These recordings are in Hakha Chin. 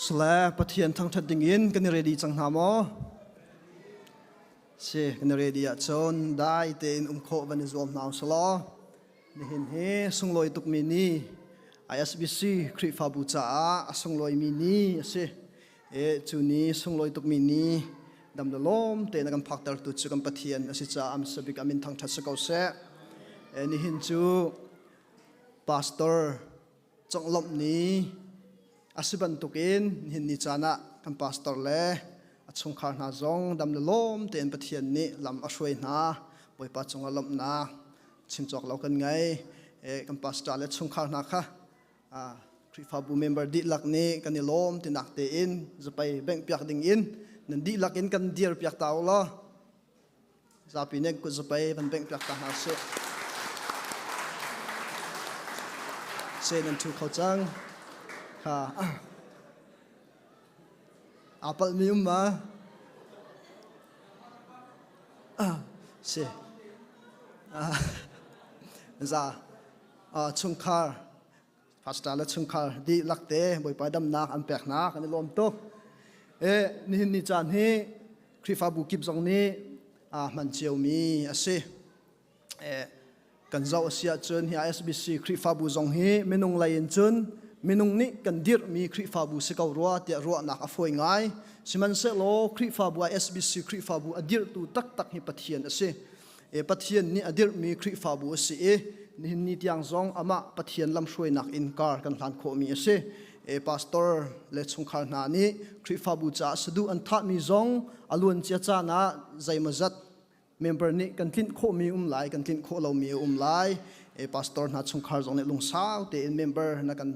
Sale Pathian thangṭhat dingin kan i ready cang hna maw? Si, kan i ready ahcun dai tein um khawh van i zuam hna usih law nihin hi sunglawi tukmi ni ISBC Khrihfabu caah a sunglawimi ni a si. E, cu ni sunglawi tukmi ni dam le lawm tein a kan phaktertu cu kan Pathian a si caah a hmasa bik a min thangṭhat si ko seh. E, nihin cu pastor conglawmh ni a si bantukin nihin ni caan ah kan pastor le a chungkhar hna zong dam le lawm tein Pathian nih lam a hruai hna. Bawipa cungah lawmhnak chim cawk lo kan ngei. E, kan pastor le chungkhar hna kha Khrihfabu member dihlak nih kan i lawm tinak tein zapai bengh piak ding in nan dihlak in kan dir piak ta u law zapi nih kut zapai van bengh piak ta hna sih. Se nan thu kho cang. Kha aa palh mi um ma? Si. Za chungkhar pastor le chungkhar dihlak te Bawipa damnak an pek hna kan i lawm tuk. E nihin ni caan hi Khrihfabu kip zong nih aa hman ciomi a si. E kan zoh a si ahcun hi ISBC Khrihfabu zong hi minung lei in cun minung nih kan dirhmi Khrihfabu si ko rua tiah ruahnak a fawi ngai. Sihmanhsehlaw Khrihfabu ISBC Khrihfabu a dirhtu taktak hi Pathian a si. E Pathian nih a dirhmi Khrihfabu a si i nihin ni tiang zong amah Pathian lamhruainak in kar kan hlan khawhmi a si. E pastor le chungkhar hna nih Khrihfabu caah saduh an thahmi zong a luancia caan ah zeimawzat member nih kan tlinh khawhmi um lai, kan tlinh khawh lomi a um lai. E pastor hna chungkhar zong nih lungsau tein member na kan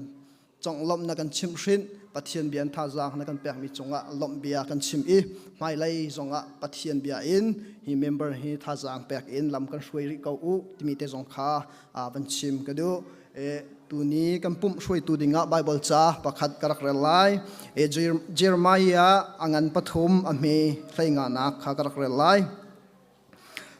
conglawmh na kan chimhhrinh Pathian bia in thazaang na kan pekmi cungah lawmh bia kan chim i hmailei zongah Pathian bia in hi member hi thazaang pek in lam kan hruai rih ko u timi te zong kha van chim ka duh. E, tuni kan pumh hruaitu dingah Bible ca pakhat ka rak rel lai. E, Jeremiah a ngan pathum a hme hlei nga nak kha ka rak rel lai.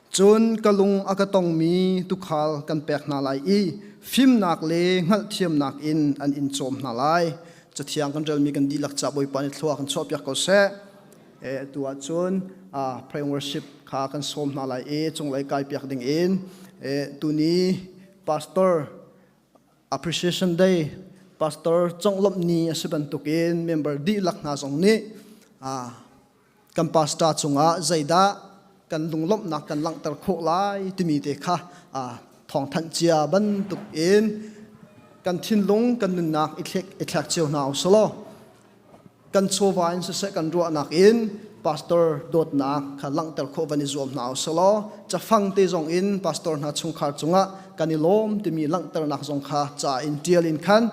Cun ka lung a ka tongmi tuukhal kan pek hna lai i fimnak le hngalhthiamnak in an in cawm hna lai. Cathiang kan relmi kan dihlak ca Bawipa nih thlua kan chuahpiak ko seh. E, tu ah cun pray and worship kha kan sawm hna lai i cunglei kai piak ding in e, tuni pastor appreciation day pastor conglawmh ni a si bantukin member dihlak hna zong nih kan pastor cungah zeidah kan lunglawmhnak kan langhter khawh lai timi te kha thawngthanh cia bantuk in kan thinlung kan nunnak i thlek cio hna u selaw kan chawva in siseh kan ruahnak in pastor dawtnak kha langhter khawh van i zuam hna u selaw cafang te zong in pastor hna chungkhar cungah kan i lawm timi langhternak zong kha ca in tial in khan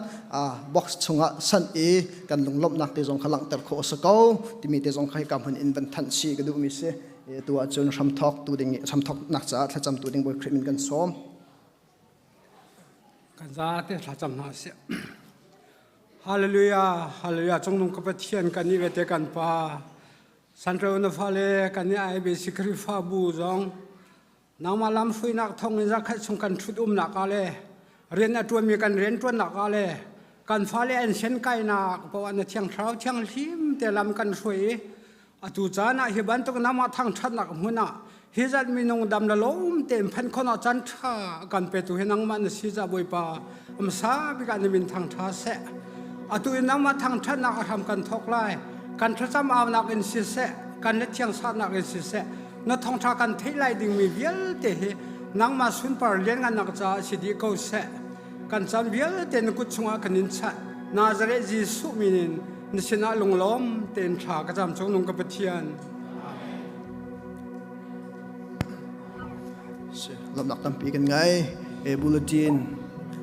box chungah sanh i kan lunglawmhnak te zong kha langhter khawh a si ko timi te zong kha hika hmun in van thanh si ka duhmi si. Tu ahcun hramthawk tu ding hramthawknak caah thlacam tu ding Bawi Khrih min kan sawm. Kan zate thlacam hna sih. Hallelujah, hallelujah. Cungnung ka Pathian kan i vete kan pa. Sanro na fale kan i IBC Khrihfabu zong Nangmah lamhruainak thawngin zarhkhat chung kan ṭhut umnak ah le rian a ṭuanmi kan rianṭuannak ah le kan fale an sen kainak paoh ah na Thiang Thlarau thianghlim te lam kan hruai i atu caan ah hi bantuk nangmah thangṭhatnak hmun ah hi zat minung dam le lawm tein phanh khawhnak caan ṭha kan petu hi nangmah na si ca Bawipa hmasa bik ah na min thangṭha seh. Atu in nangmah thangṭhatnak a hram kan thawk lai. Kan thlacam aunak in siseh, kan le thiangsarnak in siseh, na thawngṭha kan theih lai dingmi vialte hi nangmah sunpar lianngannak caah si dih ko seh. Kan caan vialte na kut chungah kan in chah. Nazareth Jesuh min in na sinah lunglawm tein thla ka cam cung nung ka Pathian. Lawmhnak tampi kan ngei. E bulletin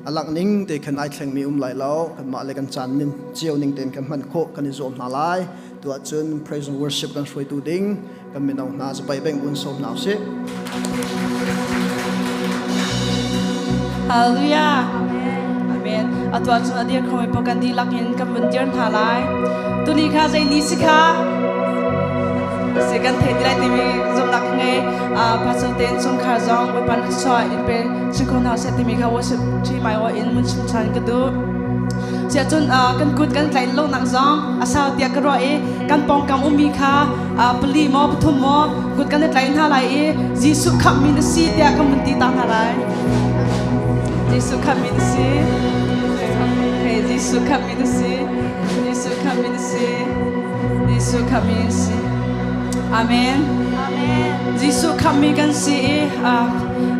a lak ning te khan ai thlengmi um lai lo. Kanmah le kan caan nin cio ning tein kan hman khawh kan i zuam hna lai. Tu ahcun praise and worship kan hruaitu ding kan mino hna zapai beng un sawm hna usih. Hallelujah. Amen. Atu ahcun a dir khomi paoh kan dihlak in kan vun dir hna lai. Tuni kha zei ni si kha? Si kan thei ti lai timi zumhnak ka ngei. Pastor tein chungkhar zong Bawipa na chuah in pe chim ko hna seh timi kha worship ṭhi mai aw in mun chim ṭhan ka duh. Cia cun kan kut kan tlaih lo nak zong a sau tiah ka ruah i kan pawngkam ummi kha pali maw pathum maw kut kan i tlaih hna lai i Jesuh khamhmi na si tiah kan vun ti ta hna lai. Jesuh khamhmi na si. Okay, Jesuh khamhmi na si. Jesuh khamhmi na si. Jesuh khamhmi na si. Amen. Amen. Jesuh khamhmi kan si i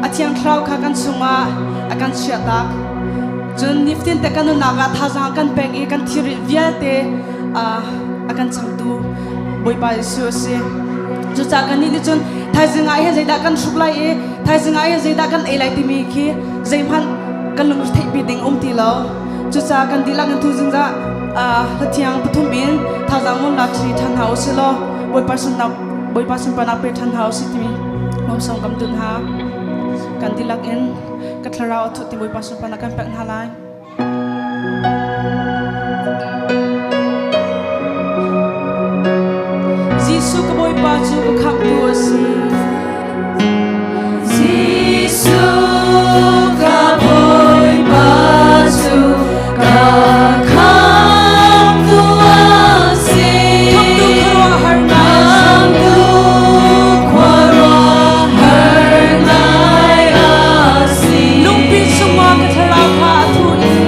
a thiang thlarau kha kan chungah a kan chiahtak. Cun nifatin te kan nunnak ah thazaang kan pek i kan thilri vialte a kan changtu Bawipa Jesuh a si. Cucaah kannih nih cun thaizing ah hin zeidah kan hruk lai i thaizing ah hin zeidah kan ei lai timi khi zeihmanh kan lung theihpi ding um ti lo. Cucaah kan dihlak in tuzing ah hlathiang pathum in thazaang mun lak ṭhi ṭhan hna usih law Bawipa sunnak Bawipa sunparnak pe ṭhan hna usih timi lawmsawm kam tun hna. Kan dihlak in ka thlarau a thut ti Bawipa sunparnak kan pek hna lai. Jesuh ka Bawipa cu ka khamhtu a si. Jesuh ka Bawipa cu ka khamhtu a si. Khamhtu khuaruahhar ngai a si. Khamhtu khuaruahhar ngai a si. Lungpi chungah ka thlarau kha a thu i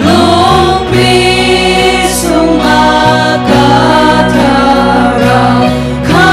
Lungpi chungah ka thlarau kha.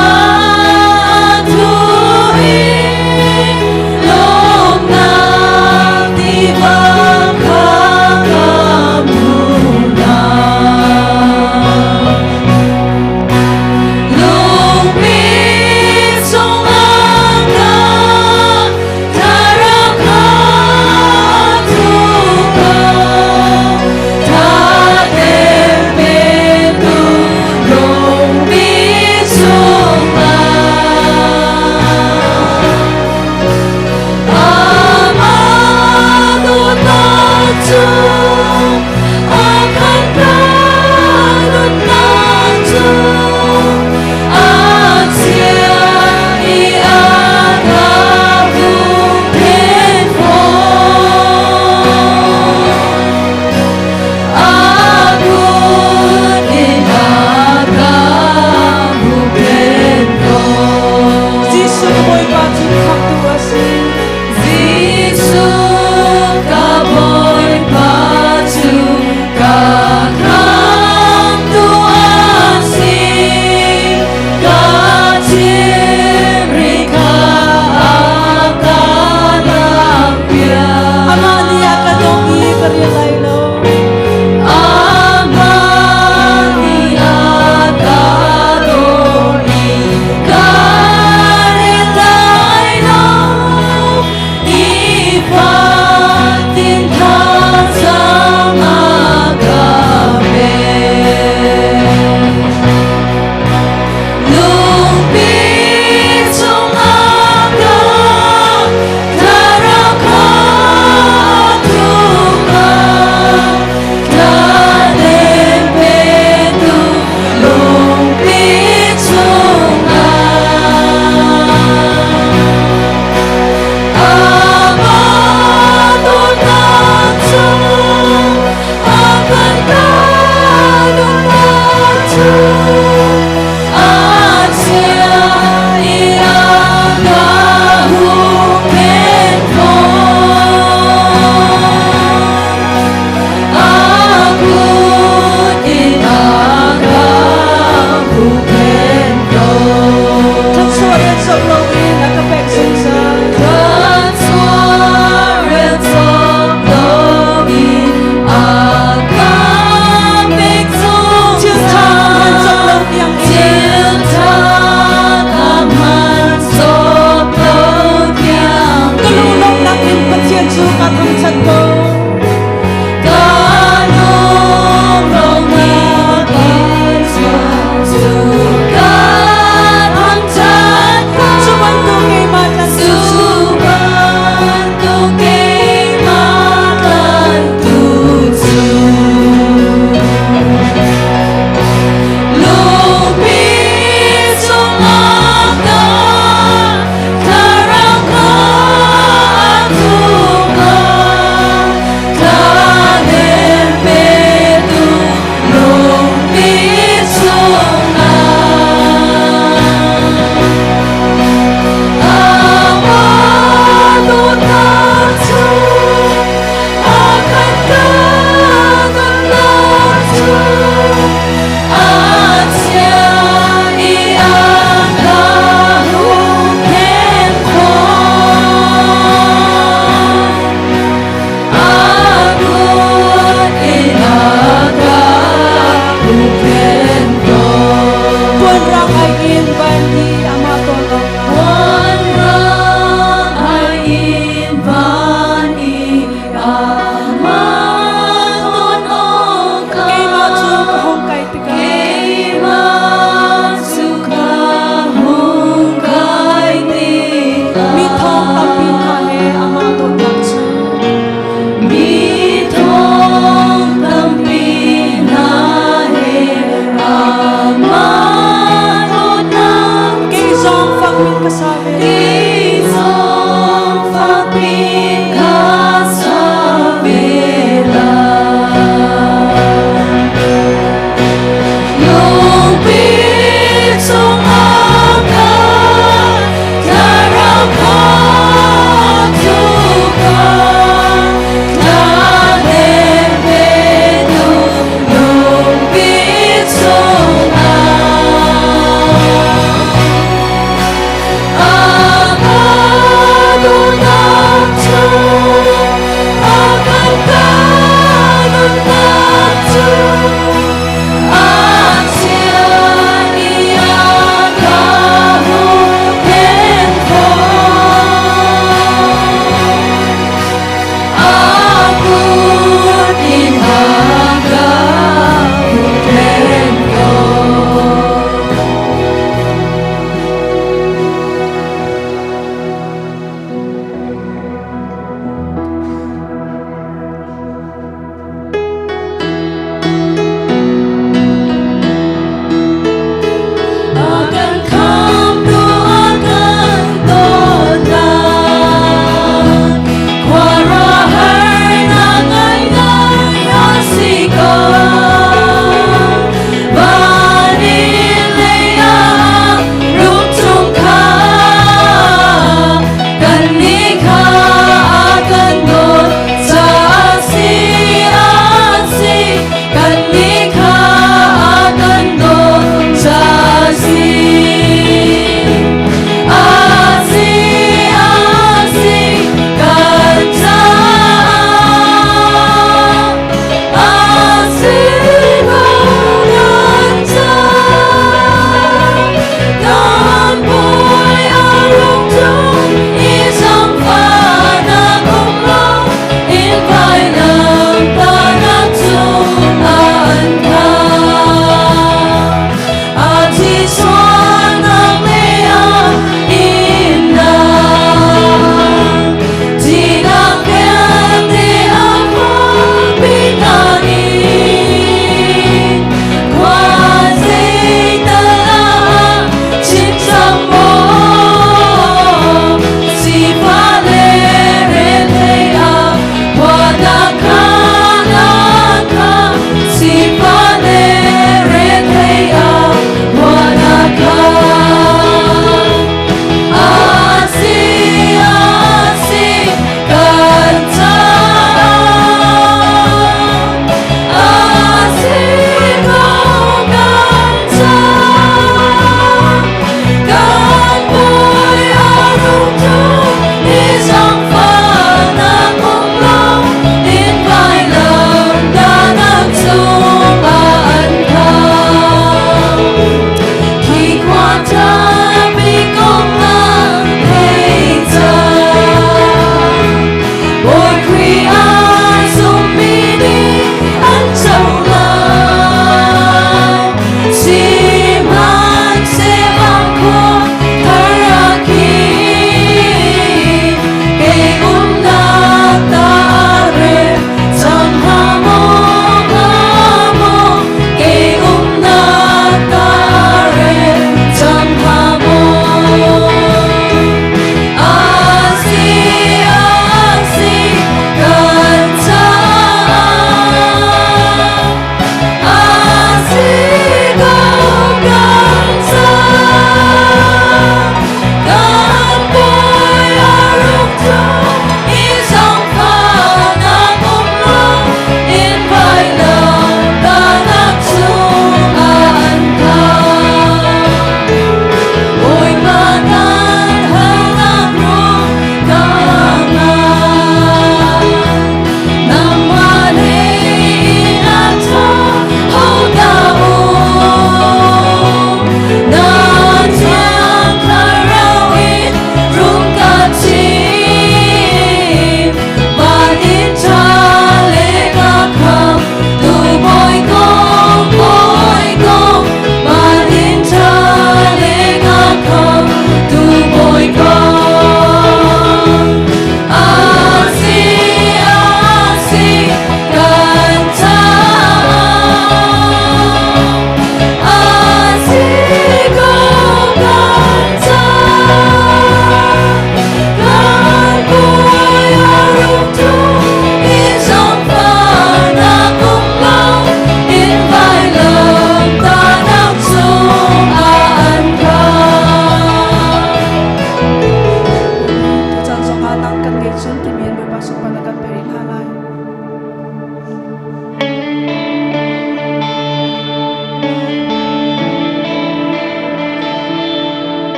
cun timi in Bawipa sunparnak kan pe rih hna lai.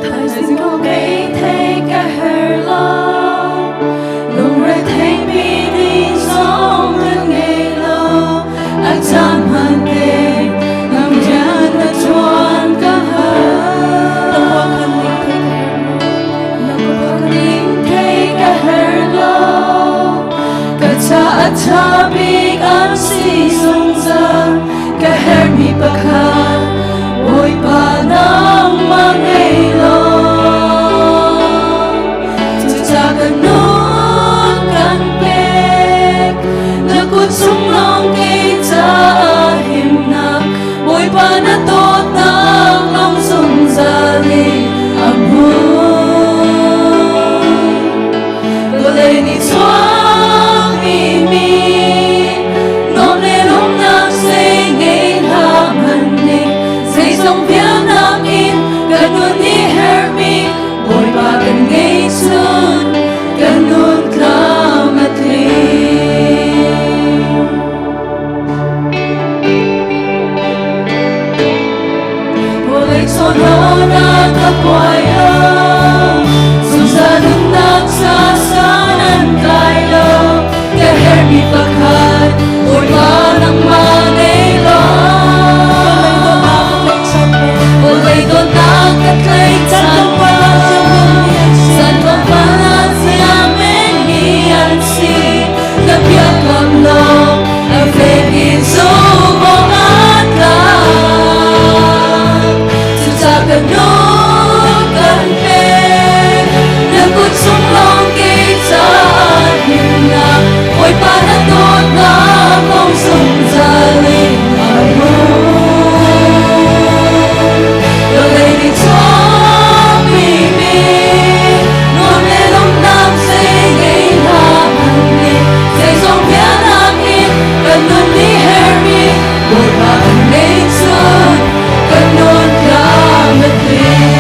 Thaizing ko kei thei ka her lo lungre thei mi ding zong kan ngei lo a caan hman te lam rian na ṭuan ka har ning thei ka her lo ka cha a ṭha bik an si zungzal ka her mi pakhat Bawipa nangmah ngei lo cuca kan nun kan pek na kut chung lawng kei caah himnak Bawipa na dawtnak lawng zungzal in a hmun vawlei nih chuakmi mi nuam le lawmhnak zei ngei hlah hmanh ning zeizong vialnak in kan nun nih herhmi Bawipa kan ngei cun kan nun tlam a tling. Vawlei chawhrawlnak ka puai lo, zungzal nunnak ca san an kai lo, ka herhmi pakhat Bawipa nangmah ngei law. Vawlei dawtnak ka tlaihchan San tlawmpal ah ziamenmi an si, ka biakam law a fek in zumh awk aa tlak. Cucaah ka nun kan pek, na kut chung lawng kei caah himnak, Bawipa na dawtnak kong zungzal in a hmun. Vawlei nih chuahmi mi, nuam le lawmhnak zei ngei hlah hmanh nih, zeizong vialnak in kan nun nih herhmi Bawipa kan ngei cun kan nun tlam a tling.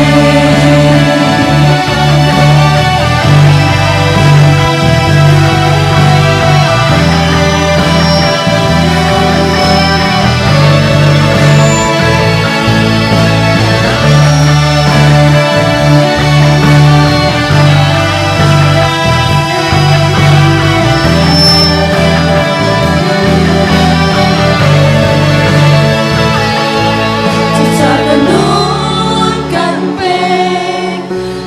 Cucaah ka nun kan pek,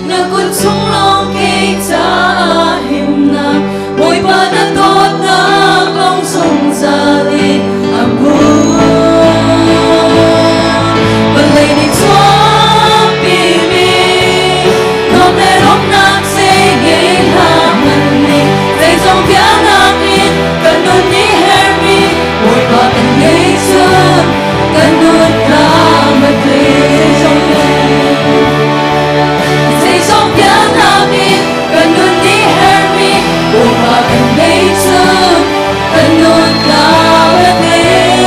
na kut chung lawng kei caah himnak, Bawipa na dawtnak lawng zungzal in a hmun. Vawlei nih chuahpimi nuam le lawmhnak zei ngei hlah hmanh ning, zeizong vialnak in kan nun nih herhmi Bawipa kan ngei cun kan nun tlam a tling. Zeizong vialnak in kan nun nih herhmi Bawipa kan ngei cun kan nun tlam a tling.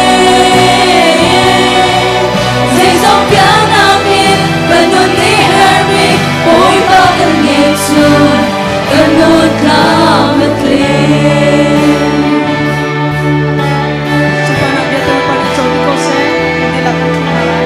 Zeizong vialnak in kan nun nih herhmi Bawipa kan ngei cun kan nun tlam a tling. Sunparnak vialte Bawipa nih co dih ko seh. Kan dihlak kan ṭhu hna lai.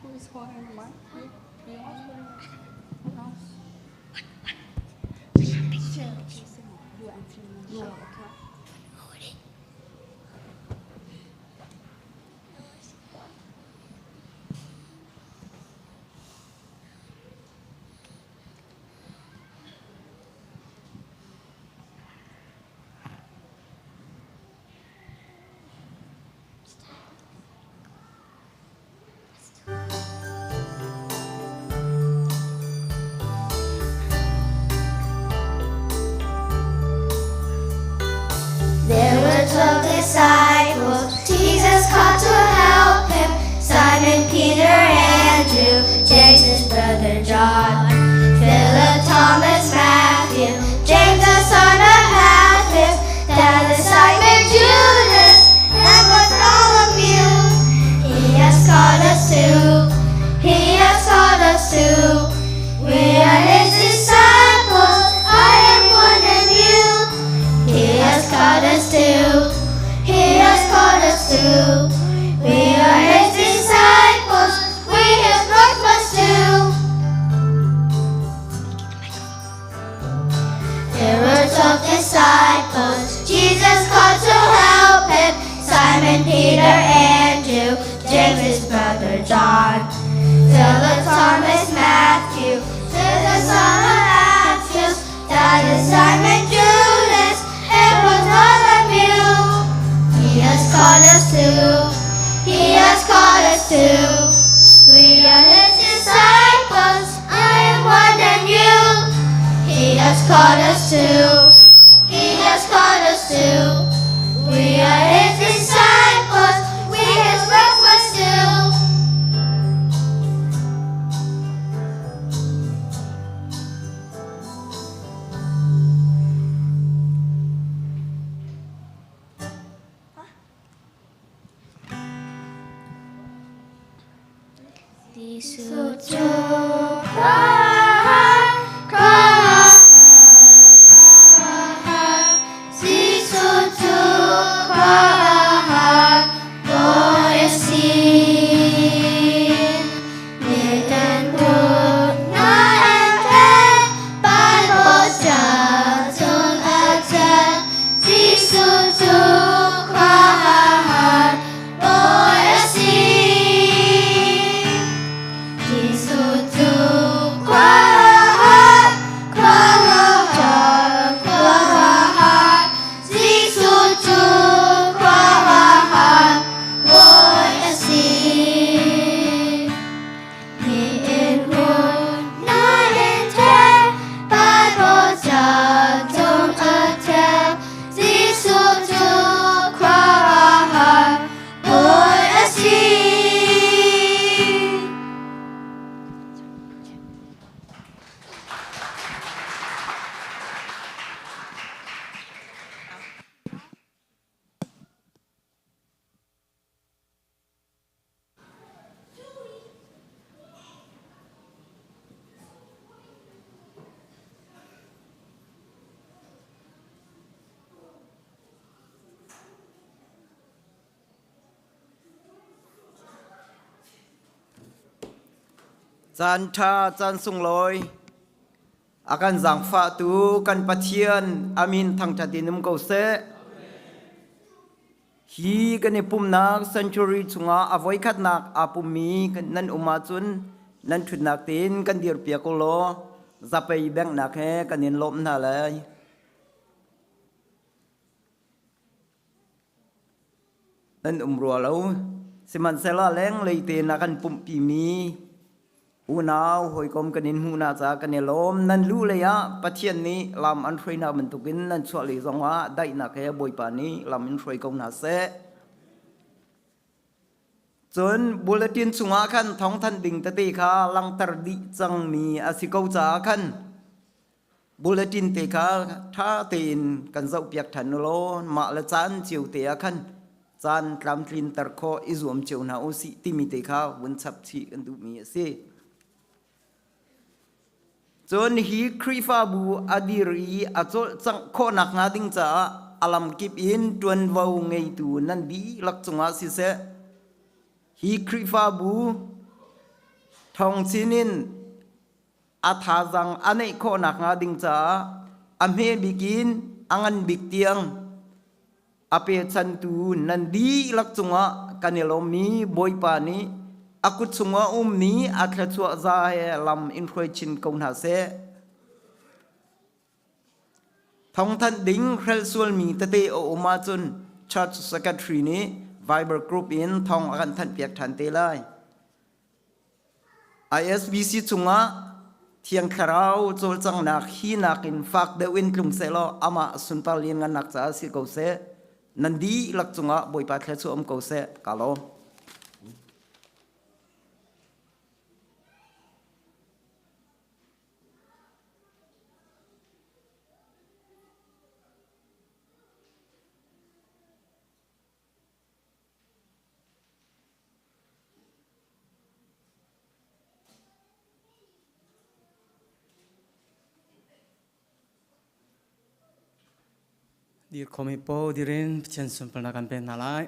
Who is holding the mic? You? You? Who else? You and Fiona. too. We are His disciples, we His work must do. There were 12 disciples Jesus called to help him, Simon, Peter, Andrew, James, his brother John, Philip, Thomas, Matthew, to the son of Alphaeus, that is Simon, Judas, and Bartholomew. He has called us to, He has called us to. We are His disciples, I am one and you. He has called us to, He has called us to. We are His disciples, we His work must do. Jesuh cu khuaruahhar, khuaruahhar, khuaruahhar. Jesuh cu khuaruahhar Bawi a si. Nitan putnak an ṭhen, Bible ca chung a ṭhen. Jesuh cu khuaruahhar Bawi a si. Jesuh cu khuaruahhar, khuaruahhar, khuaruahhar. Jesuh cu khuaruahhar Bawi a si. Nihin hun na in ṭhen, Bible ca chung a ṭhen. Jesuh cu khuaruahhar Bawi a si. Caan ṭha caan sunglawi a kan zaangfahtu kan Pathian a min thangṭhat in um ko seh. Hi kan i pumnak sanctuary chungah a voikhatnak aa pummi nan um ahcun nan ṭhutnak tein kan dirpiak u law zapei benghnak he kan in lawmh hna lai. Nan um rua lo. Sihmanhsehlaw lenglei tein a kan pumhpimi Unau hawikom kan in hmuhnak caah kan i lawm. Nan lu lei ah Pathian nih lam an hruainak bantukin nan chuah lei zongah daihnak he Bawipa nih lam in hruai ko hna seh. Cun bulletin chungah khan thawngthanh ding tete kha langhter dih cangmi a si ko caah khan bulletin te kha ṭha tein kan zohpiak ṭhan u law mah le caan cio te ah khan caan tlamtlinter khawh i zuam cio hna u sih timi te kha vun chap chih kan duhmi a si. Cun hi Khrihfabu a dir i a cawlcangh khawhnak hnga ding caah a lamkip in ṭuanvo ngeitu nan dihlak cungah siseh, hi Khrihfabu thawng chin in a thazaang a neih khawh nakhnga ding caah a hme bik in a ngan bik tiang a pechantu nan dihlak cungah kan i lawmmi Bawipa nih a kut chungah ummi a thluachuah za he lam in hruai chin ko hna seh. Thawngthanh ding hrelh sualmi tete a um ahcun Church Secretary nih Viber group in thawng a kan thanhpiak ṭhan te lai. ISBC chungah Thiang Thlarau cawlcanghnak hi nakin fak deuh in tlung sehlaw amah sunpar lianngannak caah si ko seh. Nan dihlak cungah Bawipa thluachuah um ko seh. Ka lawm. Dir khomi paoh dir in Pathian sunparnak kan pek hna lai.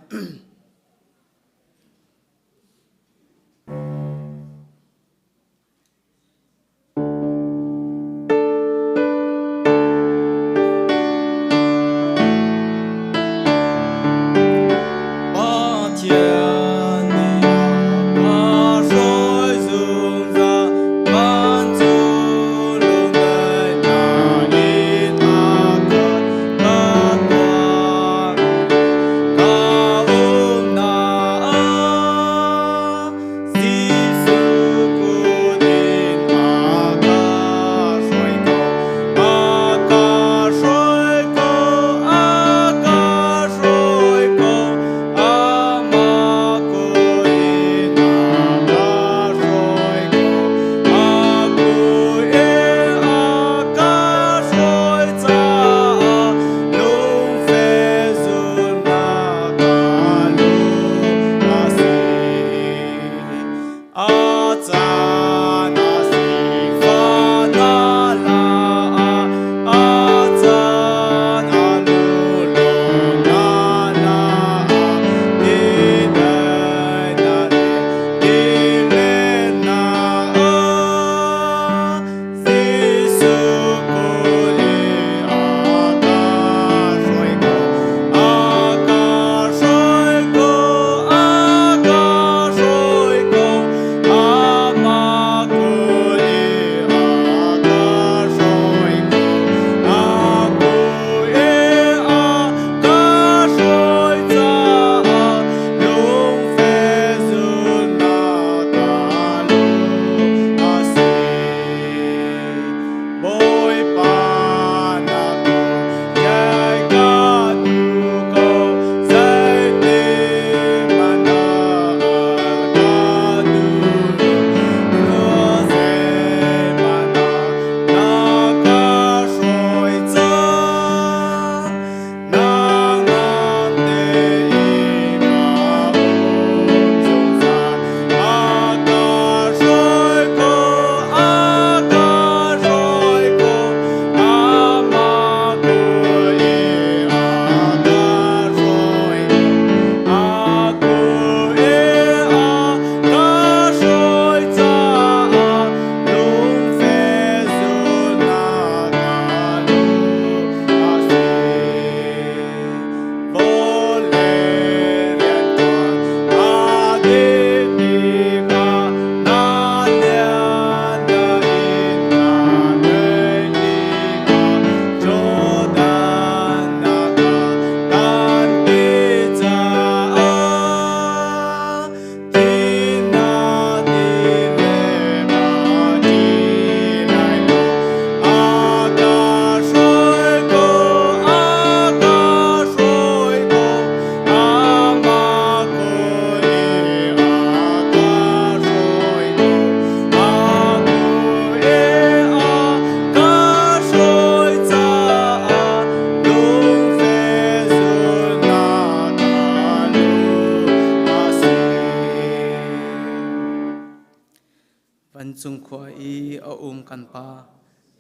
Vancung khua i a um kan Pa,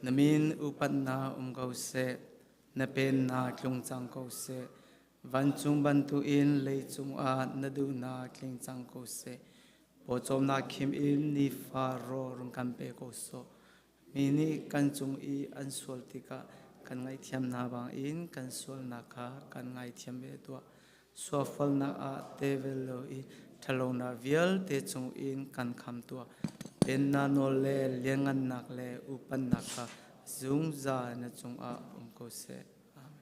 na min upatnak um ko seh, na pennak tlung cang ko seh. Vancung bantukin leicung ah na duhnak tling cang ko seh. Pawcawmnak khim in nifa rawl rung kan pe ko sawh. Mi nih kan cung i an sual tikah kan ngaihthiam hna bangin kan sualnak kha kan ngaithiam ve tuah. Sualfalnak ah tevel lo i ṭhalonak vialte cungin kan kham tuah. Pennak nawl le lianngannak le upatnak kha zungzal na cungah um ko seh. Amen.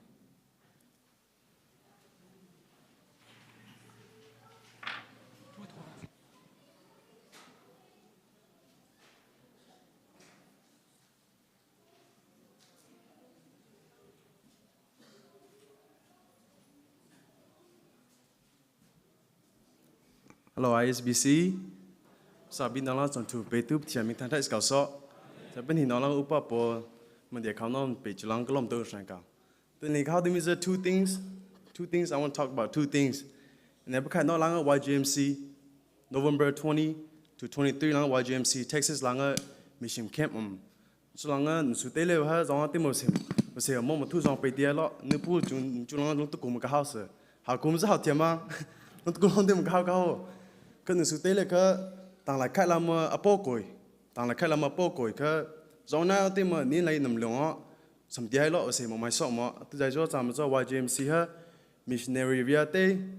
Hello ISBC. Sa bin nang la chon thu pe tu thiam min than thai skau so. Sa bin hi nang la upa po man dia kham non pe chulang klom to sang ka. Then like how do two things two things I want to talk about two things. And then khai no lang YGMC November 20 to 23 lang YGMC Texas lang mission camp um chu lang su te le ha zong te mo sim mo se mo mo thu zong pe tia lo nu pu chu chu lang lung tu kum ka house ha kum za hao thiam ma lung tu kum te mo ka hao ka ho ka nu su te le ka tang lai khai la mo apo koi tang lai khai la mo apo koi ka zong na te mo ni lai nam long สมที่ให้เราเสียมไม่สมตัวใจจ้าจำจ้า YGMC ฮะ missionary วิเต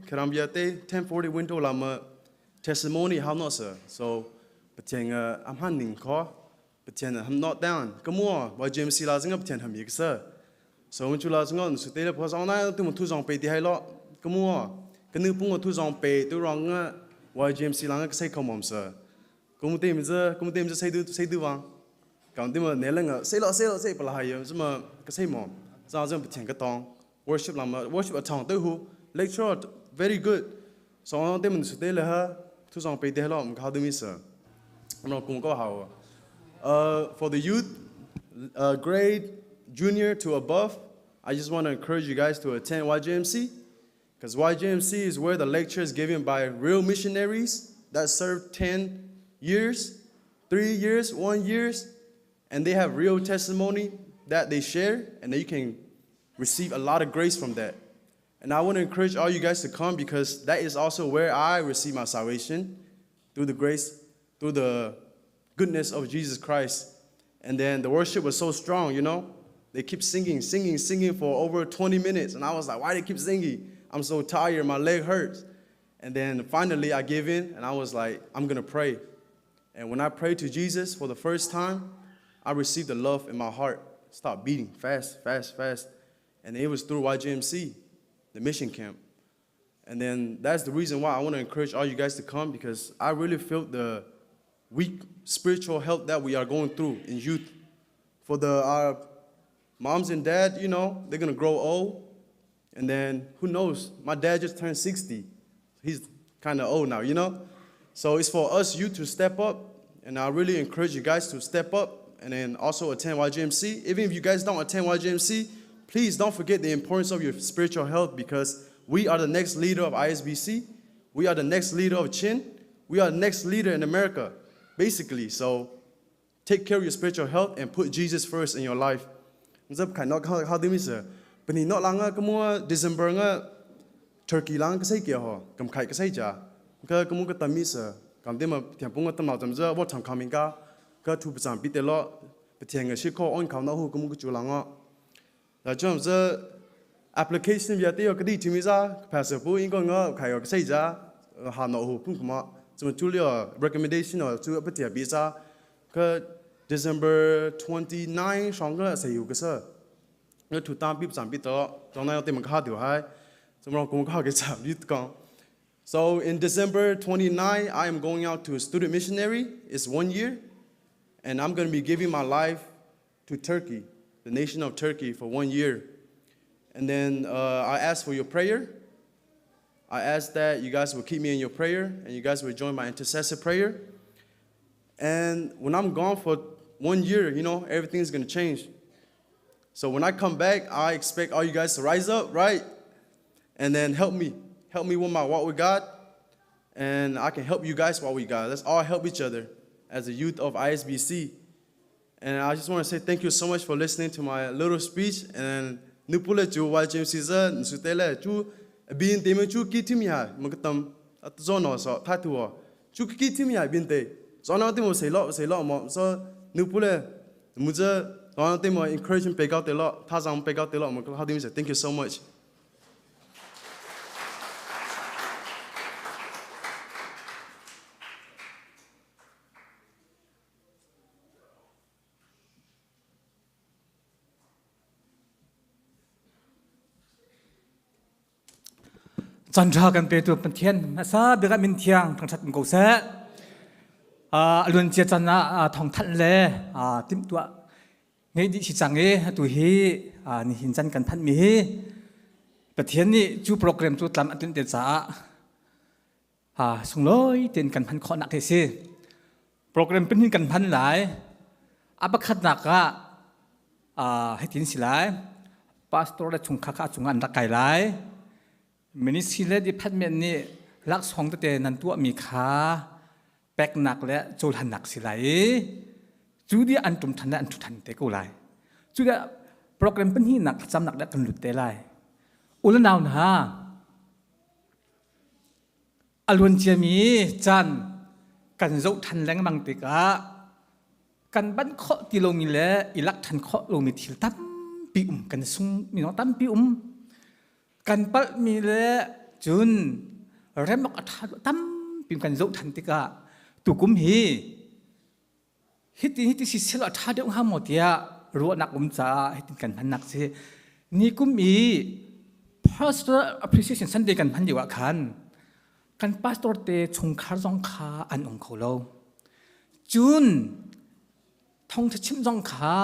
ครัมวิเต1040 window ลำ testimony how not sir so ปะเทียงอ่ะหันหนึ่งข้อปะเทียงทำ not down ก็มัว YGMC ลาจึงปะเทียงทำอีก sir so มันจุลาจึงสุดเตลพอสองนั้นตัวมันทุจองไปที่ให้เราก็มัวก็นึกปุ่งทุจองไปตัวรองเง YGMC ลางก็ใช้คำม sir ก็มุเตมจะก็มุเตมจะใช้ดูใช้ดูวัง 讲对么？你那个谁了谁了谁不来呀？什么个谁嘛？咱这不听个当 worship 那么 worship 唱对胡 lecture very good。所以对们是对了哈，土上背对了，我们考对面是，我们公告好。For the youth, grade junior to above, I just want to encourage you guys to attend YJMC, because YJMC is where the lecture is given by real missionaries that served 10 years, 3 years, 1 years, and they have real testimony that they share, and then you can receive a lot of grace from that. And I want to encourage all you guys to come because that is also where I received my salvation through the grace, through the goodness of Jesus Christ. And then the worship was so strong, you know. They keep singing, singing, singing for over 20 minutes. And I was like, why they keep singing? I'm so tired, my leg hurts. And then finally I gave in and I was like, I'm gonna pray. And when I prayed to Jesus for the first time, I received the love in my heart. Stopped beating fast, fast, fast. And it was through YJMC, the mission camp. And then that's the reason why I want to encourage all you guys to come because I really felt the weak spiritual health that we are going through in youth. For the our moms and dad, you know, they're gonna grow old. And then who knows? My dad just turned 60. He's kind of old now, you know? So it's for us youth to step up. And I really encourage you guys to step up and then also attend YJMC. Even if you guys don't attend YJMC, please don't forget the importance of your spiritual health because we are the next leader of ISBC. We are the next leader of Chin. We are the next leader in America, basically. So take care of your spiritual health and put Jesus first in your life. Nzab khai not how do sir. But ni not langa kamu December nga Turkey lang ka sai kia ho kam khai ka sai ja. Ka kamu ka tami sir. Kam de ma thiam pung tam nào jam ja what tham coming ka ka thu pam pi te lo pathian nga shi ko on khao na hu kamu ka chu langa. Da jam ja application via te ka di chimi za pastor pu in ko nga khai ka sai ja ha no hu pung ma zum chu lio recommendation o chu pa tia bi za ka December 29 shong ga sai yu ka sa nga thu tam pi pam pi to jong na te ma kha du hai zum rong kum kha ke cha bi kong So in December 29, I am going out to a student missionary. It's 1 year. And I'm going to be giving my life to Turkey, the nation of Turkey, for 1 year. And then I ask for your prayer. I ask that you guys will keep me in your prayer and you guys will join my intercessor prayer. And when I'm gone for 1 year, you know, everything's going to change. So when I come back, I expect all you guys to rise up, right? And then help me. Help me with my walk with God. And I can help you guys walk with God. Let's all help each other. as a youth of ISBC. And I just want to say thank you so much for listening to my little speech. And nupule chu YJMC za nsutele chu bin te me chu ki thim ya makatam at zo no so tha tu chu ki thim ya bin te zo no te mo sei lo sei lo mo so nupule mu za no te mo encouragement pe ka te lo tha zang pe ka te lo mo how do you say thank you so much. Chan ṭha kan petu Pathian hmasa bik ah min thiang thangṭhat um ko seh. A luancia chan ah thawngthanh le timhtuah ngeih dih si cang i atu hi nihin chan kan phanhmi hi Pathian nih cu program cu tlam a tlinh te caah sunglawi tein kan hman khawhnak hi si. Program pahnih kan hman lai. A pakhatnak ah hitin si lai. Pastor le chungkhar kha a cungah an rak kai lai. Ministry le department nih laksawng tete nan tuahmi kha peknak le cohlannak si lai i cu dia an tum than le an thu than te ko lai. Cu dia program pahnihnak thlacamnak le kan lut te lai. Ulanau hna, A luanciami caan kan zoh ṭhan lengmang tikah kan banh khawh ti lomi le i lak ṭhan khawh lomi thil tampi um kan sung minung tampi um kan palhmi le cun rem awk a ṭha tampi kan zoh ṭhan tikah tukum hi Hiti hiti si sel a ṭha deuh hnga maw tiah ruahnak um caah hitin kan hmannak si. Nikum i Pastor Appreciation Sunday kan hman lio ah khan kan pastor te chungkhar zong kha an um kho lo. Cun thawngṭha chim zong kha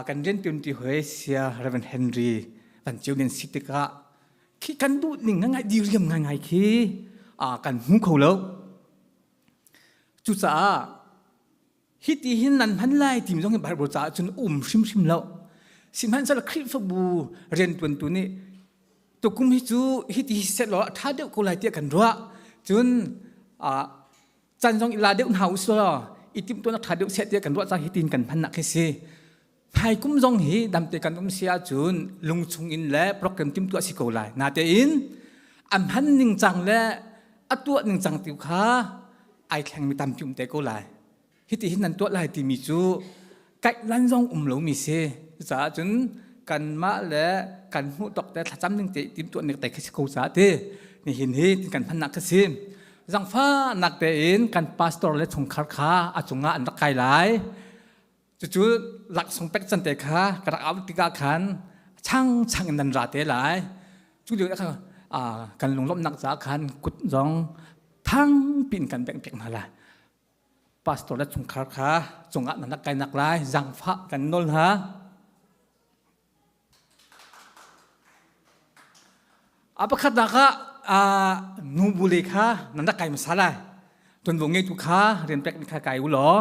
kan rianṭuanṭi hawi sia Reverend Henry Van Ceu Lian si tikah khi kan duh ning ngai diriam ngaingai khi kan hmu kho lo. Cucaah hiti hin nan hman lai timi zong hi Bible caah cun um hrimhrim lo. Sihmanhsehlaw Khrihfabu riantuantu nih tukum hi cu hiti hi seh law a ṭha deuh ko lai tiah kan ruah. Cun can zong i la deuh hna u law i timhtuahnak ṭha deuh seh tiah kan ruah caah hitin kan hmannak khi si. Hmaikum zong hi damte kan um si ahcun lungchung in le program timtuah si ko lai. Natein a hman ning cang le a tuah ning cang tu kha ai thlengmi tampi um te ko lai. Hiti hin nan tuah lai timi cu kaihlan zong um lomi si. Cucaah cun kanmah le kan hmuh tawk te thlacam ning te timtuah ning te khi si ko caah ti nihin hi kan hmannak khi si. Zangfahnak tein kan pastor le chungkhar kha a cungah an rak kai lai. Cucu laksawng pek can te kha ka rak auh tikah khan changchang in nan ra te lai. Cu lio ah khan kan lunglawmhnak caah khan kut zong thangpi in kan bengh piak hna lai. Pastor le chungkhar kha cungah nan rak kainak lai zaangfah kan nawl hna. A pakhatnak ah nubu le kha nan rak kai hmasa lai. Tuanvo ngeitu kha rian pekmi kha kai u law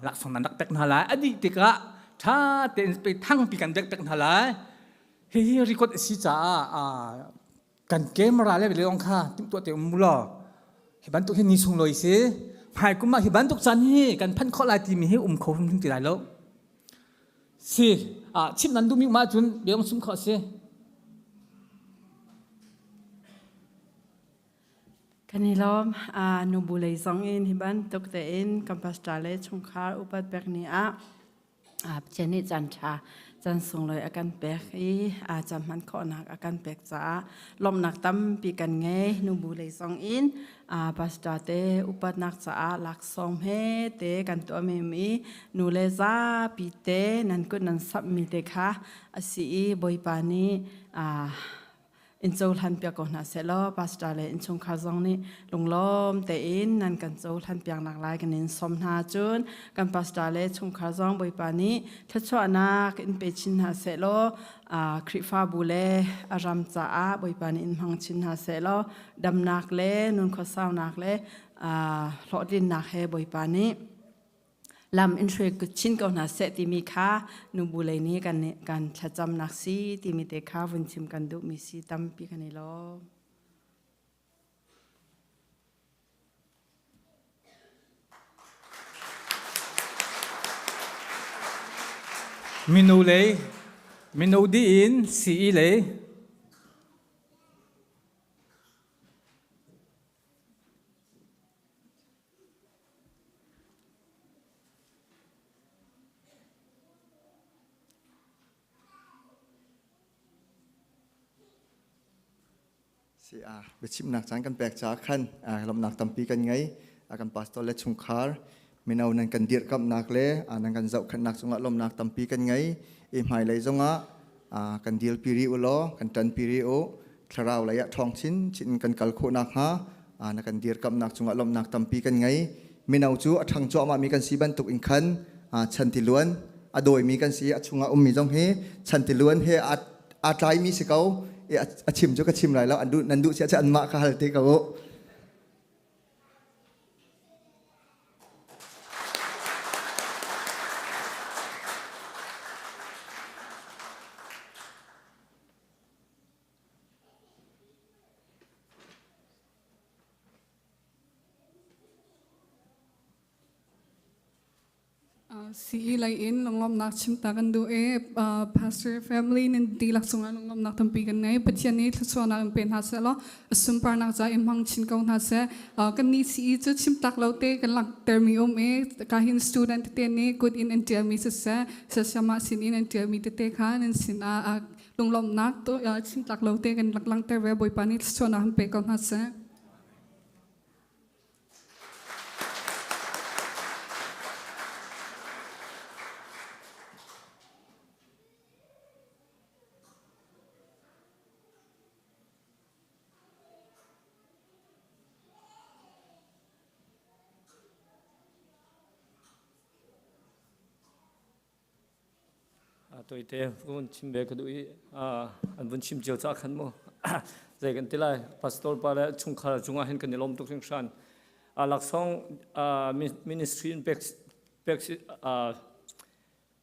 laksawng nan rak pek hna lai. A dih tikah ṭha tein pe thangpi kan pek hna lai. Hihi record a si caah kan camera le leong kha timhtuah te um law hi bantuk hi ni sunglawi si. Hmai kum ah hi bantuk caan hi kan phanh khawh lai timi hi um kho hrim ti lai lo. Si, chimh nan duhmi um ahcun bia chim khawh a si. Kan i lawm. Nubu lei zong in hi bantuk tein kan pastor le chungkhar upat pek ni ah Pathian nih caan ṭha caan sunglawi a kan pek i caan hman khawhnak a kan pek caah lawmhnak tampi kan ngei. Nubu lei zong in pastor te upatnak caah laksawng he te kan tuah mem i nu le zapi te nan kut nan samhmi te kha a si i Bawipa nih in cohlan piak ko hna seh law pastor le innchungkhar zong nih lunglawm tein nan kan cohlan piak nak lai kan in sawm hna cun kan pastor le chungkhar zong Bawipa nih thluachuahnak in pe chin hna seh law Khrihfabu le a ram caah Bawipa nih in hmang chin hna seh law damnak le nun khuasaunak le hlawhtlinnak he Bawipa nih lam in hruai chin ko hna seh timi kha nubu lei nih kan kan thlacamnak si timi te kha vun chim kan duhmi si tampi kan i lawm. Mino lei mino dih in CE lei. Si a biachimnak caan kan pek caah khan lawmhnak tampi kan ngei. Kan pastor le chungkhar mino nan kan dirhkamhnak le nan kan zohkhenhnak cungah lawmhnak tampi kan ngei. I hmailei zongah kan dilpi rih u law kan ṭanpi rih u. Thlarau lei ah ṭhawng chinchin in kan kal khawh nakhnga na kan dirkamhnak cungah lawmhnak tampi kan ngei. Mino cu a ṭhang cuahmahmi kan si bantuk in khan chantiluan a dawimi kan si. A chungah ummi zong hi chantiluan he aa tlaimi si ko. A chim cu ka chim lai lo. An duh nan duh si ahcun anmah kha hal te ko u. CE lei in lunglawmhnak chimta kan duh i pastor family nan dihlak cungah lunglawmhnak tampi kan ngei. Pathian nih thluachuahnak in pe hna seh law a sunparnak ca in hmang chin ko hna seh. Kannih CE cu chimtak lo te kan langhtermi um i kahin student tete nih kut in an ṭialmi siseh, siasiamah sin in an ṭialmi tete kha nan sinah lunglawmhnak chimtlak lo te kan langhter ve. Bawipa nih thluachuahnak in pe ko hna seh. Toite vun chim ve ka duh i an vun chim cio ca khan mu zei kan ti lai pastor pa le chungkhar cungah hin kan i lawm tuk hringhran laksawng ministry in pek pek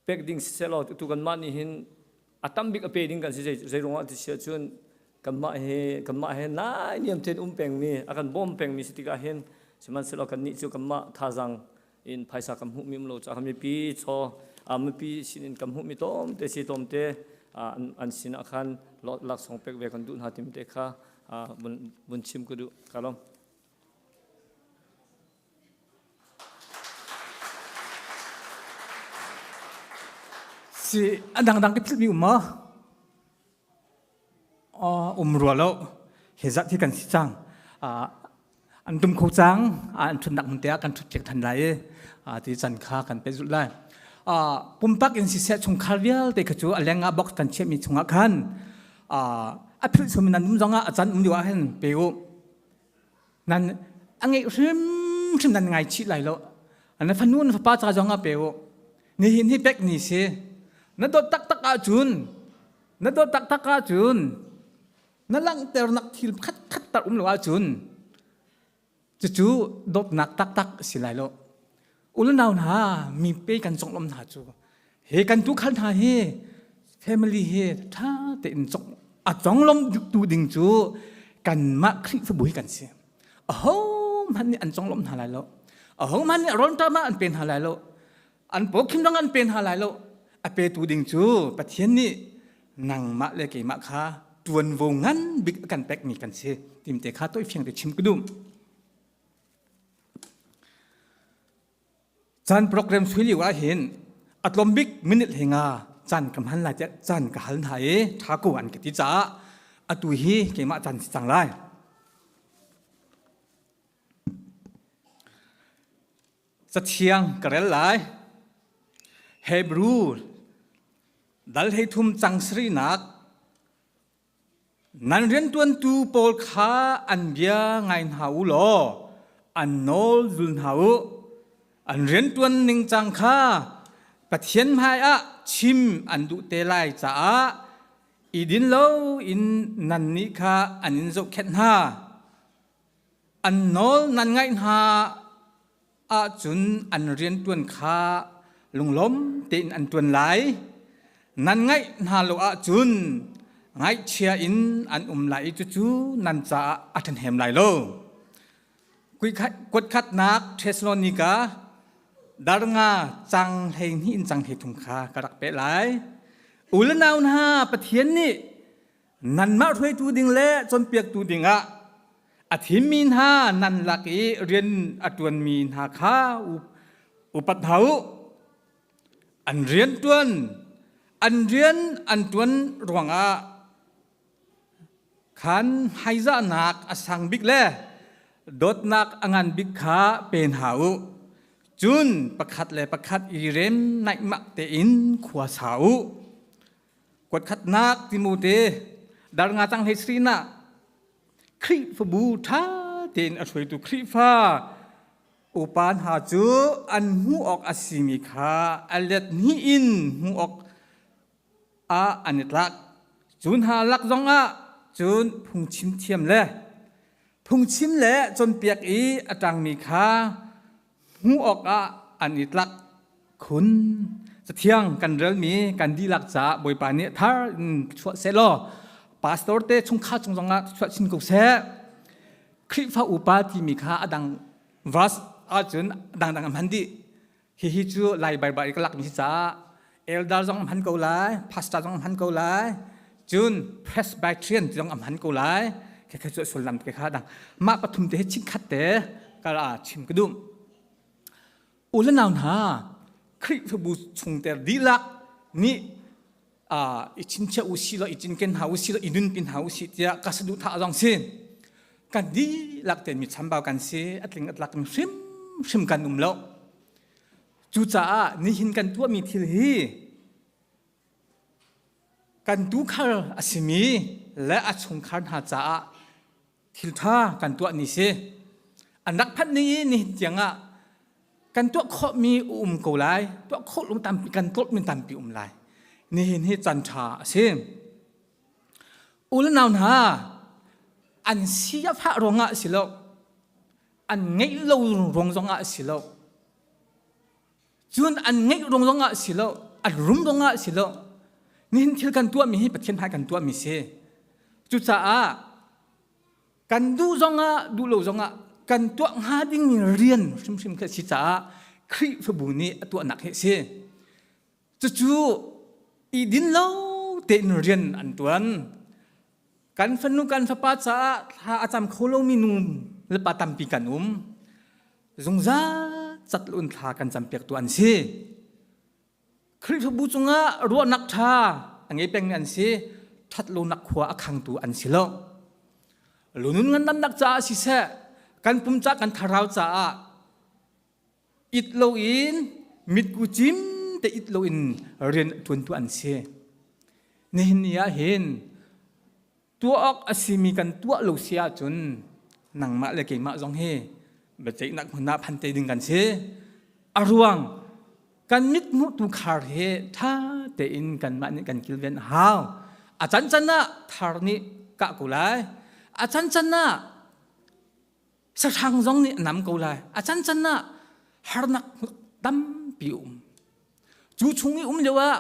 pek ding siseh law tu kanmah nih hin a tam bik a pe ding kan si zei ruangah ti si ahcun kanmah he kanmah he nai niam tein um pengmi a kan bawm pengmi si tikah hin sihmanhsehlaw kannih cu kanmah thazaang in phaisa kan hmuhmi um lo caah mipi chaw mipi sinin kan hmuhmi tlawmte si tlawmte an sinah khan laksawng pek ve kan duh hna tim te kha vun chim ka duh ka lawm. Si a dangdang ka philhmi um maw? Um rua lo. Hi zat hi kan si cang. An tum kho cang. An ṭhutnak hmun te ah kan ṭhut piak than lai i ti can kha kan peh zulh lai. Pumpak in siseh chungkhar vialte kha cu a leng ah box kan chiahmi chungah khan a philh chom in nan um zongah a can um lio ah hin pe u. Nan a ngeih hrimhrim nan ngaichih lai lo. Na fanu na fapa ca zong ah pe u. Nihin hi pek ni si. Na dawt taktak ahcun na dawt taktak ahcun na langhternak thil khat khat tar um lo ahcun cucu dawtnak taktak si lai lo. Unau hna mi pe kan conglawm hna cu he kan tuukhal hna hi family hi ṭha tein cong a conglawm tu ding cu kanmah Khrihfabu hi kan si. Ahohmanh nih an conglawmh hna lai lo. Ahohmanh nih rawnṭam ah an pe hna lai lo. An pawkhim zong an pe hna lai lo. A petu ding cu Pathian nih nangmah le keimah kha ṭuanvo ngan bik a kan pekmi kan si. Timte kha toifiang te chim ka duh. Caan program sui lio ahhin a tlawm bik minute he nga caan ka hman lai tiah caan ka hal hna i ṭha ko an ka ti caah atu hi keimah caan si cang lai. Cathiang ka rel lai. Hebrew dal hei thum cang sarihnak Nan rianṭuantu pawl kha an bia ngai hna u law an nawl zul hna u. An rianṭuan ningcang kha Pathian hmaiah chim an duh te lai caah i din loin nannih kha an in zohkhenh hna. An nawl nan ngaih hna ahcun an rianṭuan kha lunglawm tein an ṭuan lai. Nan ngaih hna lo ahcun ngaihchia in an um lai i cucu nan caah a ṭhahnem lai lo. Kuatkhatnak Thesalonika. Darnga cang 12 in cang 13 kha ka rak peh lai. U le nau hna Pathian nih nanmah hruaitu ding le cawnpiaktu dingah a thimmi hna nan lak i rian a ṭuanmi hna kha upat hna u. An rian ṭuan an rian an ṭuan ruangah khan hmaizahnak a sang bik le dawtnak a ngan bik kha pe hna u. Cun pakhat le pakhat i rem naihmah tein khua sa u. Kuatkhatnak Timote dar nga cang hlei srin ah Khrihfabu ṭha tein a hruaitu Khrihfa upa hna cu an hmuh awk a simi kha a let hnih in hmuh awk ah an i tlak. Cu hna lak zongah cun phungchim thiam le phungchim le cawnpiak i a ṭangmi kha hmuh awkah an i tlak khun. Cathiang kan relmi kan dihlak caah Bawipa nih thar in chuah seh law pastor te chungkhar cung zongah chuah chin ko seh. Khrihfa upa timi kha a dang verse ahcun dangdang a hman dih. Hihi cu Lai Baibal i ka lakmi si caah elder zong a hman ko lai, pastor zong a hman ko lai, cun Presbyterian ti zong a hman ko lai. Khekhe cu sullam te kha dang. Mah pathum te hi chikkhat te kala chim ka duh. U le nau hna, Khrihfabu chungter dihlak nih i chinchiah u si law i cinken hna u si law i nunpi hna u si tiah ka saduhthah zong si kan dihlak tein mi chambau kan si a tling a tlak hrim hrim kan um lo cucaah nihin kan tuahmi thil hi kan tukhal a simi le a chungkhar hna caah thil ṭha kan tuah ni si an rak phanh ning i nihin tiangah kan tuah khawhmi um ko lai tuah khawh lung tampi kan tlawtmi tampi um lai nihin hi caan ṭha a si u le nau hna an si a fah ruangah si lo an ngeih lo ruang zongah si lo Cun an ngeih ruang zongah si lo, an rum ruangah si lo. Nihin thil kan tuahmi hi Pathian hmai kan tuahmi si. Cucaah kan duh zongah duh lo zongah kan tuah hnga dingmi rian hrimhrim khi a si caah Khrihfabu nih a tuahnak hi a si. Cucu i din lo tein rian an tuan. Kan fanu kan fapa caah thla a cam kho lomi nu le pa tampi kan um. Zungzal cat un thla kan campiaktu an si. Khrihfabu cungah ruahnak ṭha a ngei pengmi an si. Ṭhatlonak khua a khangtu an si lo. Lunun ngandamnak caah siseh, kan pum ca kan thlarau caah it loin mitku cim te it loin rian ṭuantu an si. Nihin ni ah hin tuah awk a simi kan tuah lo si ahcun nangmah le keimah zong hi biaceihnak hmun ah phan te ding kan si. A ruang kan mithmuh tu khar hi ṭha tein kanmah nih kan kilven a hau. A cancan ah thar nih kah ko lai. A cancan ah sahrang zong nih a nam ko lai. A cancan ah harnak tampi um. Cu chung i um lio ah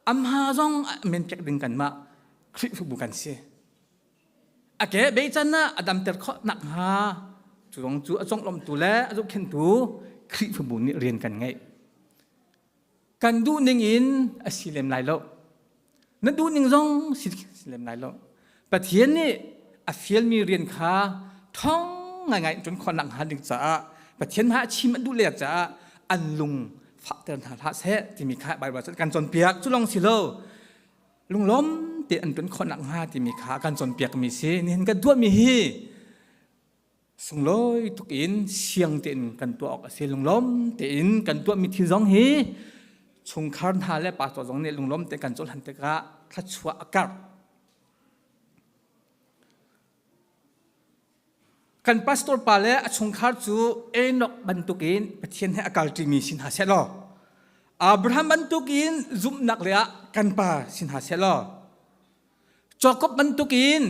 amha zong men pek ding kanmah Khrihfabu kan si. A ke bei can ah a damter khawh nak hnga cu zong cu a conglawmtu le a zohkhenhtu Khrihfabu nih rian kan ngeih. Kan duh ning in a si lem lai lo. Na duh ning zong si lem lai lo. Pathian nih a fialmi rian kha ṭhawng ngaingai in ṭuan khawh nak hnga ding caah Pathian hna a chim an duh lek caah an lung fahter hna hlah seh timi kha Baibal kan cawnpiak. Cu lawng si lo lunglawm te an ṭuan khawh nak hnga timi kha kan cawnpiakmi si. Nihin kan tuahmi hi sunglawi tuk in siang tein kan tuah awk a si lunglawm tein kan tuahmi thil zong hi chungkhar hna le pastor zong nih lunglawm tein kan cohlan tikah thluachuah a karh kan pastor pa le a chungkhar cu Enoch bantukin Pathian he a kalṭimi si hna seh law Abraham bantukin zumhnak le ah kan pa si hna seh law Jakob bantukin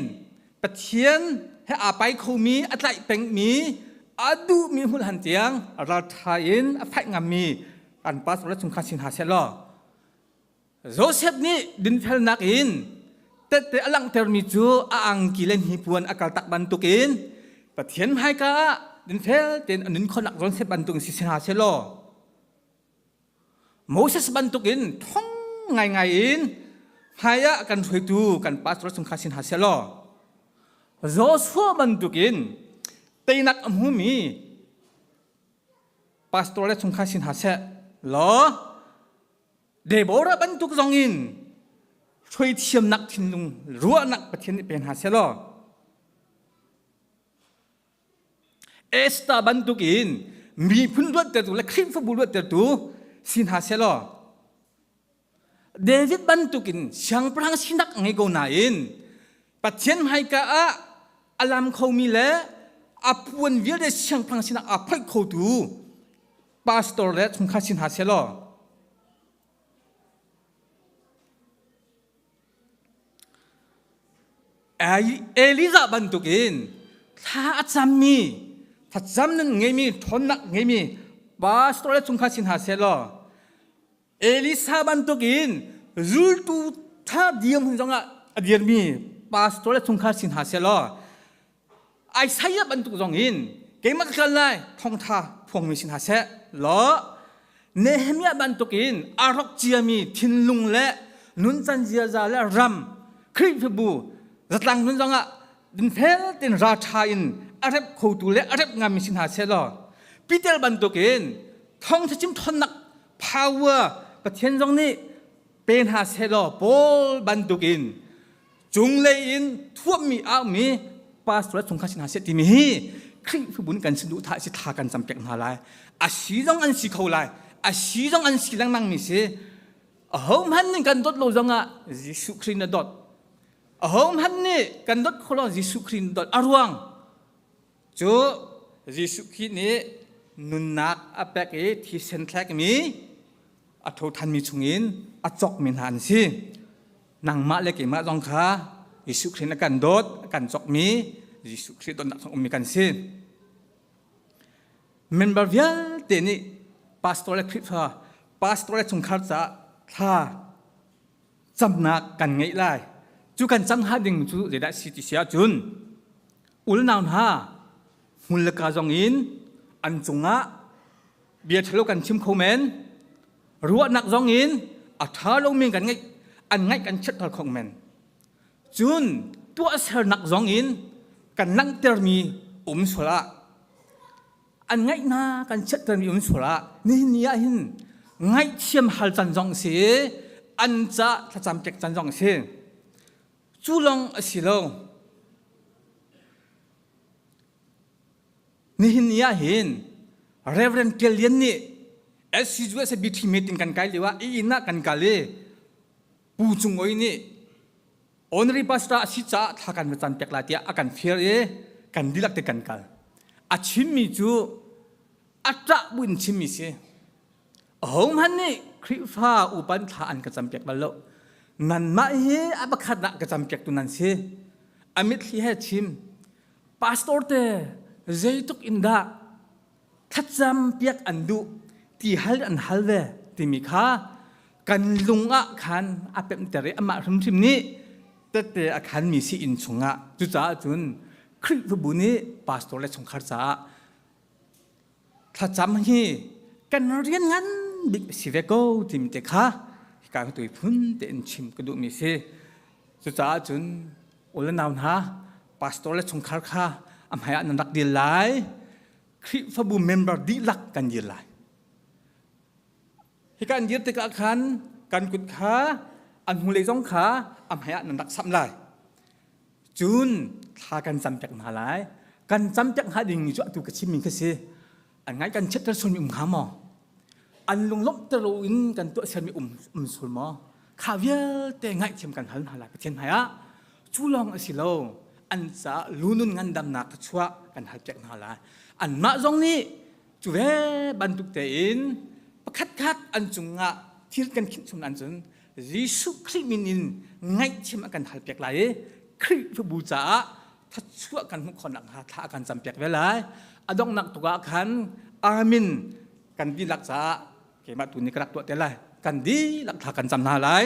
Pathian he aa pai khomi, a tlaih pengmi, a duhmi hmun han tiang ralṭha in a faih ngammi kan pastor le chungkhar si hna seh law Joseph nih dinfelnak in tette a langhtermi cu a angki le hnipuan a kaltak bantukin Pathian hmaika ah dinfel tein a nun khawhnak Joseph bantukin si hna seh law. Moses bantukin thong ngaingai in hmai ah kan hruaitu kan pastor chungkhar sin hna seh law Joshua bantukin teinak a hmumi pastor le chungkhar sin hna seh law Deborah bantuk zong in hruai thiamnak thinlung ruahnak Pathian nih pe hna seh law Esther bantuk in miphun luattertu le Khrihfabu luattertu si hna seh law David bantuk in siangpahrang sinak a ngei ko nain Pathian hmaika ah a lam khomi le a puan vialte siangpahrang sinak aa phoih khotu pastor le chungkhar si hna seh law Elijah bantukin thla a cammi thlacam nun ngeimi ṭhawnnak ngeimi pastor le chungkhar si hna seh law Elisa bantukin zultu ṭha dirhmun zongah a dirmi pastor le chungkhar si hna seh law Isaiah bantuk zong in keimah ka kal lai thawngtha phuangmi si hna seh law Nehemiah bantuk in a rawk ciami thinlung le nuncan ziaza le ram Khrihfabu zatlang nun zongah dinfel tein ralṭha in a rep khotu le a rep ngami si hna seh law Peter bantuk in thawngtha chim ṭhawnnak power Pathian zong nih pe hna seh law Paul bantuk in cunglei in thuammi aumi pastor chungkhar si hna seh timi hi Khrihfabu nih kan si duh tha si thla kan cam pek hna lai a si zong an si kho lai a si zong an si lengmang mi si aho hmanh nih kan dawt lo zongah Jesuh Khrih na dawt aho hmanh nih kan dawt kho lo Jesuh Khrih na dawt a ruang cu Jesuh Khrih nih nunnak a pek i thisen thlekmi a thothanmi chungin a cawkmi hna an si nangmah le keimah zong kha Jesuh Khrih na kan dawt a kan cawkmi Jesuh Khrih dawtnak chung ummi kan si member vialte nih pastor le Khrihfa pastor le chungkhar caah thla camnak kan ngeih lai cu kan cam hnga ding cu zeidah si ti si ahcun ulnau hna hmul le ka zong in an cungah bia ṭhalo kan chim kho men ruahnak zong in a ṭha lomi kan ngeih an ngaih kan chiatter kho men cun tuahsernak zong in kan langhtermi um sual ah an ngaih hna kan chiattermi um sual ah nihin ni ah hin ngaihthiam hal can zong si an ca thlacam pek can zong si cu lawng a si lo Nihin ni ah hin Reverend Kel Lian nih SCUSBT meeting kan kai lio ah i inn ah kan kal i Pu Cung Oi nih honorary pastor a si caah thla kan va can pek lai tiah a kan fial i kan dihlak te kan kal. A chimmi cu a ṭah buin chimmi si. Ahohmanh nih Khrihfa upan thla an ka campiak bal lo. Nanmah hi a pakhat ah ka campiaktu nan si. A mitthli he chim. Pastor te zeituk in dah thlacam piak an duh ti hal an hal ve timi kha kan lung ah khan a pemhter i amah hrimhrim nih tette a khanmi si inn chungah cucaah cun Khrihfabu nih pastor le chungkhar caah thlacam hi kan rian ngan bik a si ve ko timi te kha hika ka tui phun tein chim ka duhmi si cucaah cun u le nau hna pastor le chungkhar kha a hmai ah nan rak dil lai Khrihfabu member dihlak kan dir lai hika an dir tikah khan kan kut kha an hnulei zong kha a hmai ah nan rak samh lai Cun thla kan campiak hna lai. Kan campiak hnga dingmi cu atu ka chimmi kha si. An ngai kan chiatter sualmi um hnga maw? An lunglawmhter lo in kan tuahsermi um, um sul maw? Kha vialte ngaihthiam kan hal hna lai Pathian hmaiah. Cu lawng a si lo. An caah lunun ngandamnak thluachuah kan halpiak hna lai. Anmah zong nih cu ve bantuk tein pakhatkhat an cungah thil kan khinh chung ahcun Jesuh Khrih min in ngaihthiam a kan halpiak lai i Khrihfabu caah thluachuah kan hmuh khawh nakhnga thla a kan campiak ve lai. A donghnak tuk ah khan Amen kan dihlak caah keimah tu nih ka rak tuah te lai. Kan dihlak thla kan cam hna lai.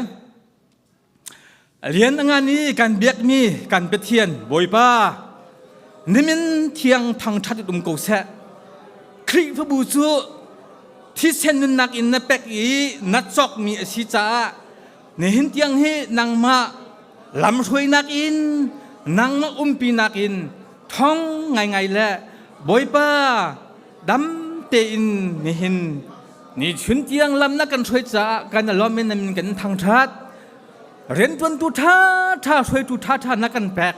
Lian a ngan i kan biakmi kan Pathian Bawipa nimin thiang thangṭhat um ko seh. Khrihfabu cu Thisen nunnak in na pek i na cawkmi a si caah nihin tiang hi nangmah lamhruainak in nangmah umpinak in thong ngaingai le Bawipa dam tein nihin ni chun tiang lam na kan hruai caah kan lawm in min kan thangṭhat. Rianṭuantu ṭhaṭha hruaitu ṭhaṭha na kan pek.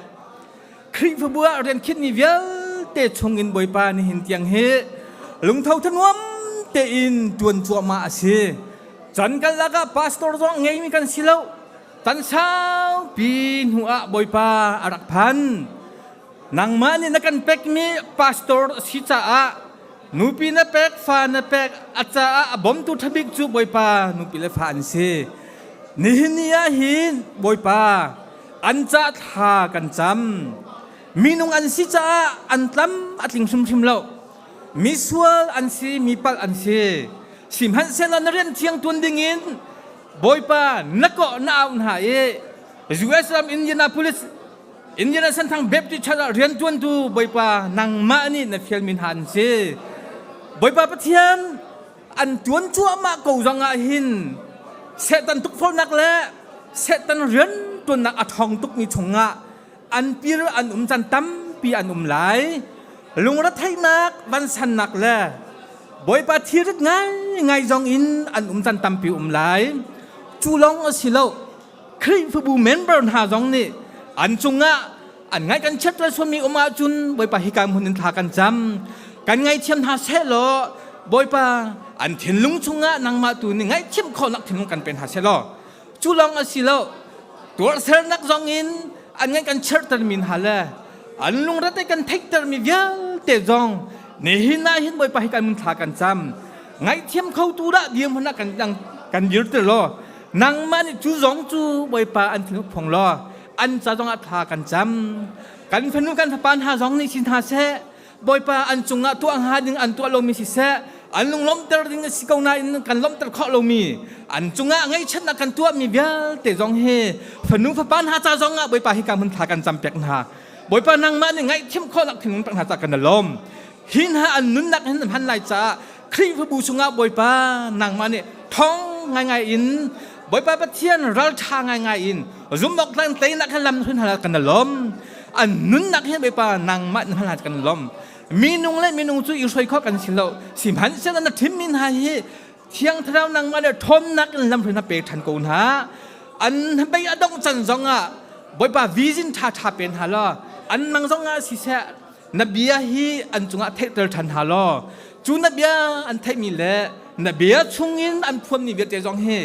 Khrihfabu ah rian khinhmi vialte chungin Bawipa nihin tiang hi lungtho thanuam tein ṭuan cuahmah a si. Can kan lakah pastor zong ngeimi kan si lo. Tan saupi hnu ah Bawipa a rak phan. Nangmah nih na kan pekmi pastor a si caah nupi na pek, fa na pek, a caah a bawmtu ṭhabik cu Bawipa nupi le fa an si. Nihin ni ah hin Bawipa an cah thla kan cam. Minung an si caah an tlam a tling hrimhrim lo. Misual an si, mi palh an si. Sihmanhsehlaw na rian thiang tuan dingin Bawipa na kawh na auh hna i US ram Indianapolis Indiana Senthang Baptist Church ah riantuantu Bawipa nangmah nih na fialmi hna an si. Bawipa Pathian an tuan cuahmah ko zong ah hin Satan tukforhnak le Satan riantuannak a ṭhawng tukmi chungah an pir an um can tampi an um lai. Lungretheihnak, vansannak le Bawipa thirit ngaingai zong in an um can tampi um lai. Cu lawng a si lo. Khrihfabu member hna zong nih an cungah an ngaih kan chiat le suami um ahcun Bawipa hika hmun in thla kan cam. Kan ngaithiam hna seh law Bawipa an thinlung chungah nangmah tu nih ngaihthiam khawhnak thinlung kan pe hna seh law cu lawng a si lo tuarsernak zong in an ngaih kan chertermi hna le an lungrete kan theihtermi vialte zong nihin ah hin Bawipa hi kan mun thla kan cam ngaihthiam kho tu dah dirhmun ah kan kan dir te law nangmah nih cu zong cu Bawipa an thinuk phong law an ca zong ah thla kan cam kan fanu kan fapa hna zong nih si hna seh Bawipa an cungah tuah hnga ding an tuah lomi siseh an lunglawmhter ding a si ko nain kan lawmhter khawh lomi an cungah ngaihchannak kan tuahmi vialte zong hi fanu fapa hna ca zong ah Bawipa hika hmun thla kan campiak hna Bawipa nangmah nih ngaihthiam khawhnak thinlung pek hna ca kan lawm hi hna an nunnak hin hman lai caah Khrihfabu chungah Bawipa nangmah nih thong ngaingai in Bawipa Pathian ralṭha ngaingai in zumhawk tlang teinak he lam hun hal kan lawm an nunnak hi Bawipa nangmah na hal kan lawm minung le minung cu i hruai kho kan si lo sihmanhsehlaw na thimmi hna hi thiang thlarau nangmah le ṭhawnnak in lamhruai na pe ṭhan ko hna an bei a dongh can zongah Bawipa vision ṭha ṭha pe hna law an mang zongah siseh na bia hi an cungah theihter ṭhan hna law cu na bia an theihmi le na bia chungin an phuanmi vialte zong hi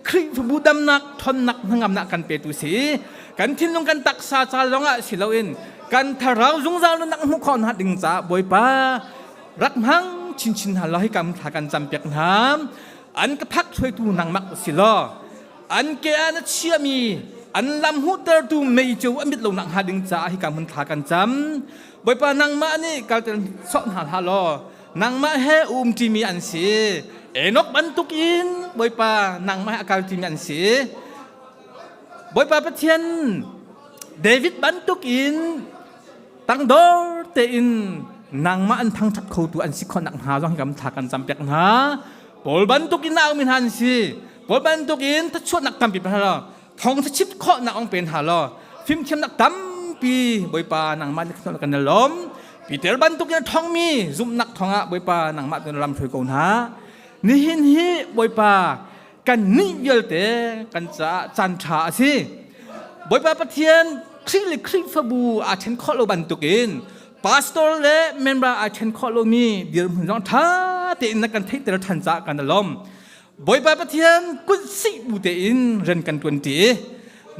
Khrihfabu damnak ṭhawnnak hnangamnak kan petu si kan thinlung kan taksa ca lawngah si loin kan thlarau zungzal nunnak hmuh khawh hna ding caah Bawipa rak hmang chinchin hna law hika thla kan campiak hna an ka phak hruaitu nangmah si law an ke ah na chiahmi an lam hmuhtertu mei cu a mit lo nak hnga ding caah hika hmun thla kan cam Bawipa nangmah nih kalter sawh hna hlah law nangmah he umṭimi an si Enok bantuk in Bawipa nangmah he a kalṭimi an si Bawipa Pathian David bantuk in tangdor tein nangmah an thangṭhat khotu an si khawh nak hnga zong hika thla kan campiak hna Paul bantuk in a ummi hna an si Paul bantuk in thachuahnak tampi pe hna law thong chip khawhnak ong pe hna law fimthiamnak tampi Bawipa nangmah nih kan lawm Peter bantuk in thongmi zumhnak thongah Bawipa nangmah tu na lam hruai ko hna nihin hi Bawipa kan nih vialte kan caah caan ṭha a si Bawipa Pathian Khrih le Khrihfabu aa ṭhen khawh lo bantukin pastor le member aa ṭhen khawh lomi dirhmun zong ṭha tein na kan theihter ṭhan caah kan i lawm Bawipa Pathian kutsih bu tein rian kan ṭuan ṭi i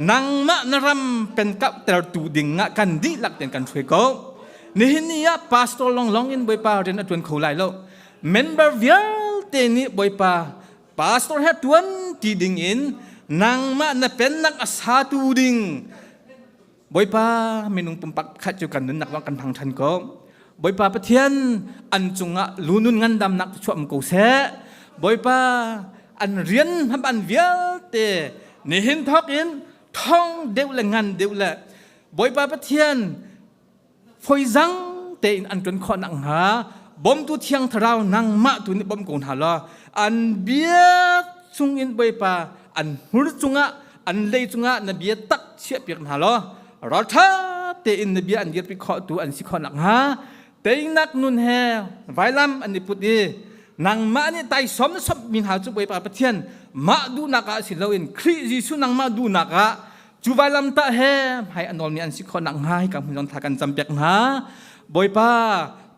nangmah na ram penkauhtertu ding ah kan dihlak tein kan hruai ko nihin ni ah pastor longlong in Bawipa rian a ṭuan kho lai lo member vialte nih Bawipa pastor he ṭuan ti ding in nangmah na pennak a satu ding Bawipa minung pumpak khat cu kan nunnak lawng kan hmang ṭhan ko. Bawipa Pathian an cungah lunun ngandamnak chuah ko seh. Bawipa an rian hman vialte nihin thawk in thong deuh le ngan deuh le Bawipa Pathian foizang tein an ṭuan khawh nakhnga. Bawmtu Thiang Thlarau nangmah tu nih bawm ko hna law an bia chungin Bawipa an hmur cungah an lei cungah na bia tak chiahpiak hna law ralṭha tein na bia an dirpi khawh tu an si khawh nakhnga teinak nun he vailam an i put i nangmah nih taisawm na sawmmi hna cu Bawipa Pathian mah duhnak ah si loin Khrih Jesuh nangmah duhnak ah cu vailam tah he hmai a nawlmi an si khawh nakhnga hika hmun zong thla kan campiak hna. Bawipa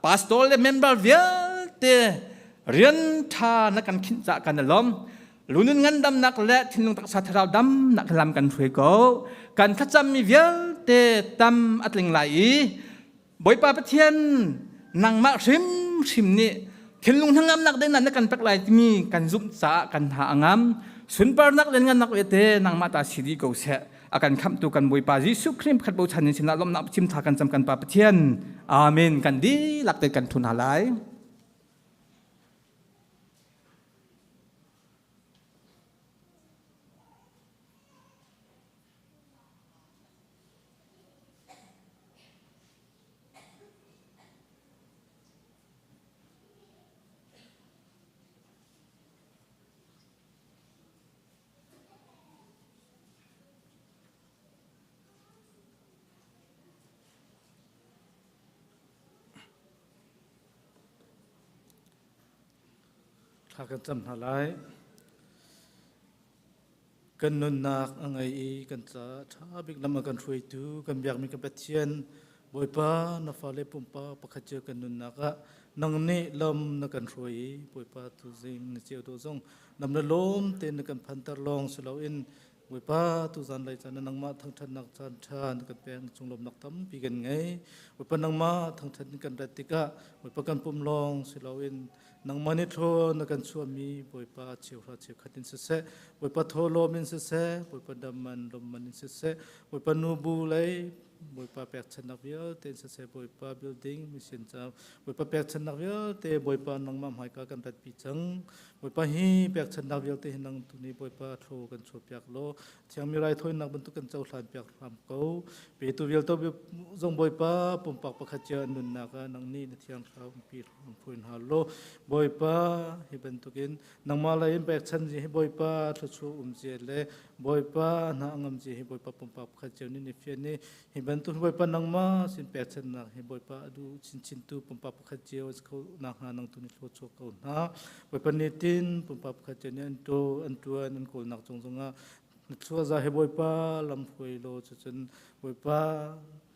pastor le member vialte rian ṭha na kan khinh cah kan i lawm. Lunun ngandamnak le thinlung taksa thlarau damnak lam kan hruai ko. Kan thlacammi vialte tam a tling lai i Bawipa Pathian nangmah hrimhrim nih thinlung hnangamnak ding na kan pek lai timi kan zumh caah kan hna a ngam. Sunparnak le ngannak vialte nangmah ta si dih ko seh. A kan khamhtu kan Bawipa Jesuh Khrih pakhat bochan in sinah lawmhnak chim tha kan cam kan Pa Pathian. Amen. Kan dihlak te kan thu hna lai. Thla kan cam hna lai. Kan nunnak a ngei i kan caah ṭha bik lam a kan hruaitu kan biakmi kan Pathian Bawipa na fale pumpak pakhat cio kan nunnak ah nang nih lam na kan hruai i Bawipa tuzing na ceu dawh zong lam na lawm tein na kan phanter lawng si loin Bawipa tuzan lei caan nangmah thangṭhatnak caan ṭha na kan pek na cunglawmnak tampi kan ngei. Bawipa nangmah thangṭhat in kan rat tikah Bawipa kan pum lawng si loin nangmah nih thlaw na kan chuahmi Bawipa cheuhra cheukhat in siseh Bawipa thawhlawm in siseh Bawipa damman lawmman in siseh Bawipa nubu lei Bawipa pekchanhnak vialte in siseh Bawipa building mission ca Bawipa pekchanhnak vialte Bawipa nangmah hmaika kan ratpi cang Bawipa hi pekchanhnak vialte hi nang tu nih Bawipa thlaw kan chuahpiak law thiangmi raithawinak bantuk kan cohlan piak hram ko. Petu vialte zong Bawipa pumpak pakhat cio an nunnak ah nang nih na thiang thlarau umpi hram hruai hna law Bawipa hi bantukin nangmah lei in pekchan hi Bawipa thluachuah um zia le Bawipa hna ngam zia hi Bawipa pumpak pakhat cio nih ni fian i Hi bantuk Bawipa nangmah sin pekchanhnak hi Bawipa a duh chinchintu pumpak pakhat cio a si kho nakhnga nang tu nih thlawchuak ko hna. Bawipa nitin pumpak pakhat cio nih an ṭo, an ṭuan, an kawlnak cung zongah na thluaza hi Bawipa lam hruai law cucun Bawipa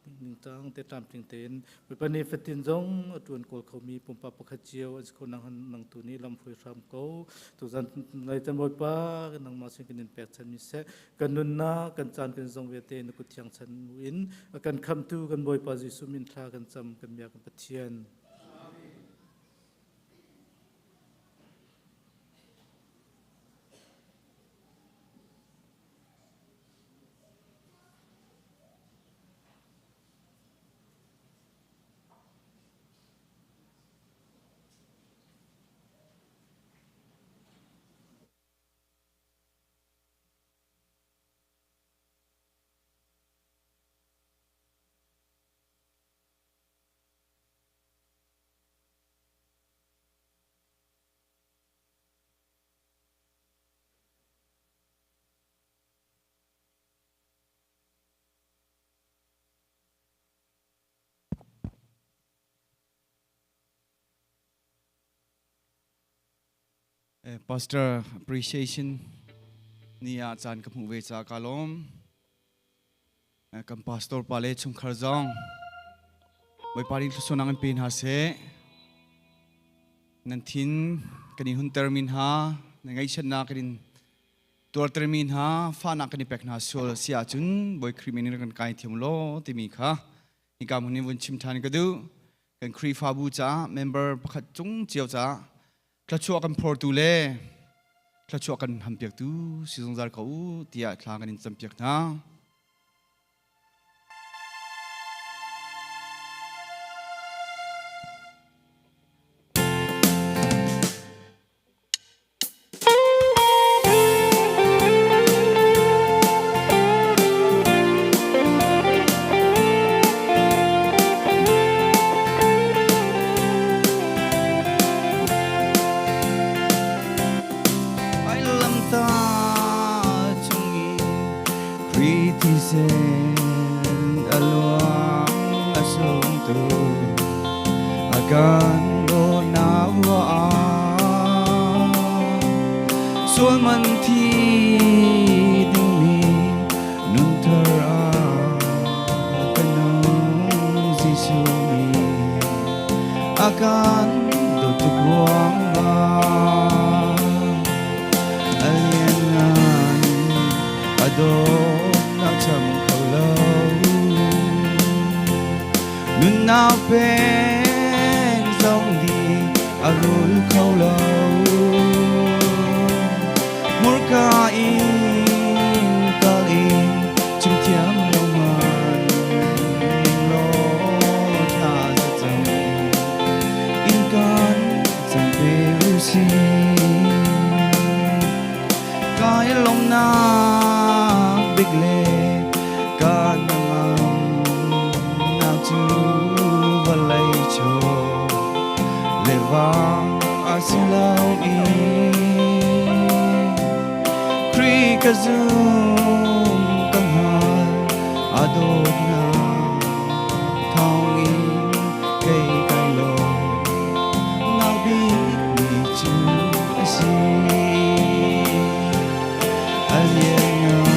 ningcang te tlamtling tein Bawipa nih fatin zong a ṭuan kawl khomi pumpak pakhat cio an si kho nang tu nih lam hruai hram ko. Tuzan lai tan Bawipa nangmah sin kan in pekchanmi seh kan nunnak kan caan kan zong vialte na kut thiang chan in a kan khamtu kan Bawipa Jesuh min thla kan cam kan bia kan Pathian. Pastor appreciation ni ah caan ka hmuh ve caah ka lawm. Kan pastor pa le chungkhar zong Bawipa nih thluachuahnak in pe hna seh. Nan thin kan in hunter mi hna, na ngaihchiatnak kan in tuarter mi hna, fahnak kan i pek hna sual si ahcun Bawi Khrih min in kan kai thiam law timi kha hika hmun in vun chim ṭhan ka duh. Kan Khrihfabu caah member pakhat cung cio caah thluachuah kan phortu le thluachuah kan hampiaktu si zungzal ko u tiah thla kan in campiak hna. Akan dawtnak ruah ah sual man thi dingmi nunthar ah ka nung Jesuh nih a kan dawt tuk ruangah a lianngan a dawtnak cham kho lo. Nunnak pek zong nih a rul kho lo. Hmurka in kal in chim thiam lo man ning law thla za cam in kan cam pe u si. Kai lawmnak bik le ka hnangamnak cu vawlei chaw le va a si lo i Khrih ka zum ka hngal a dawtnak thawngin kei kai lawm nak bikmi cu a si. A lianngan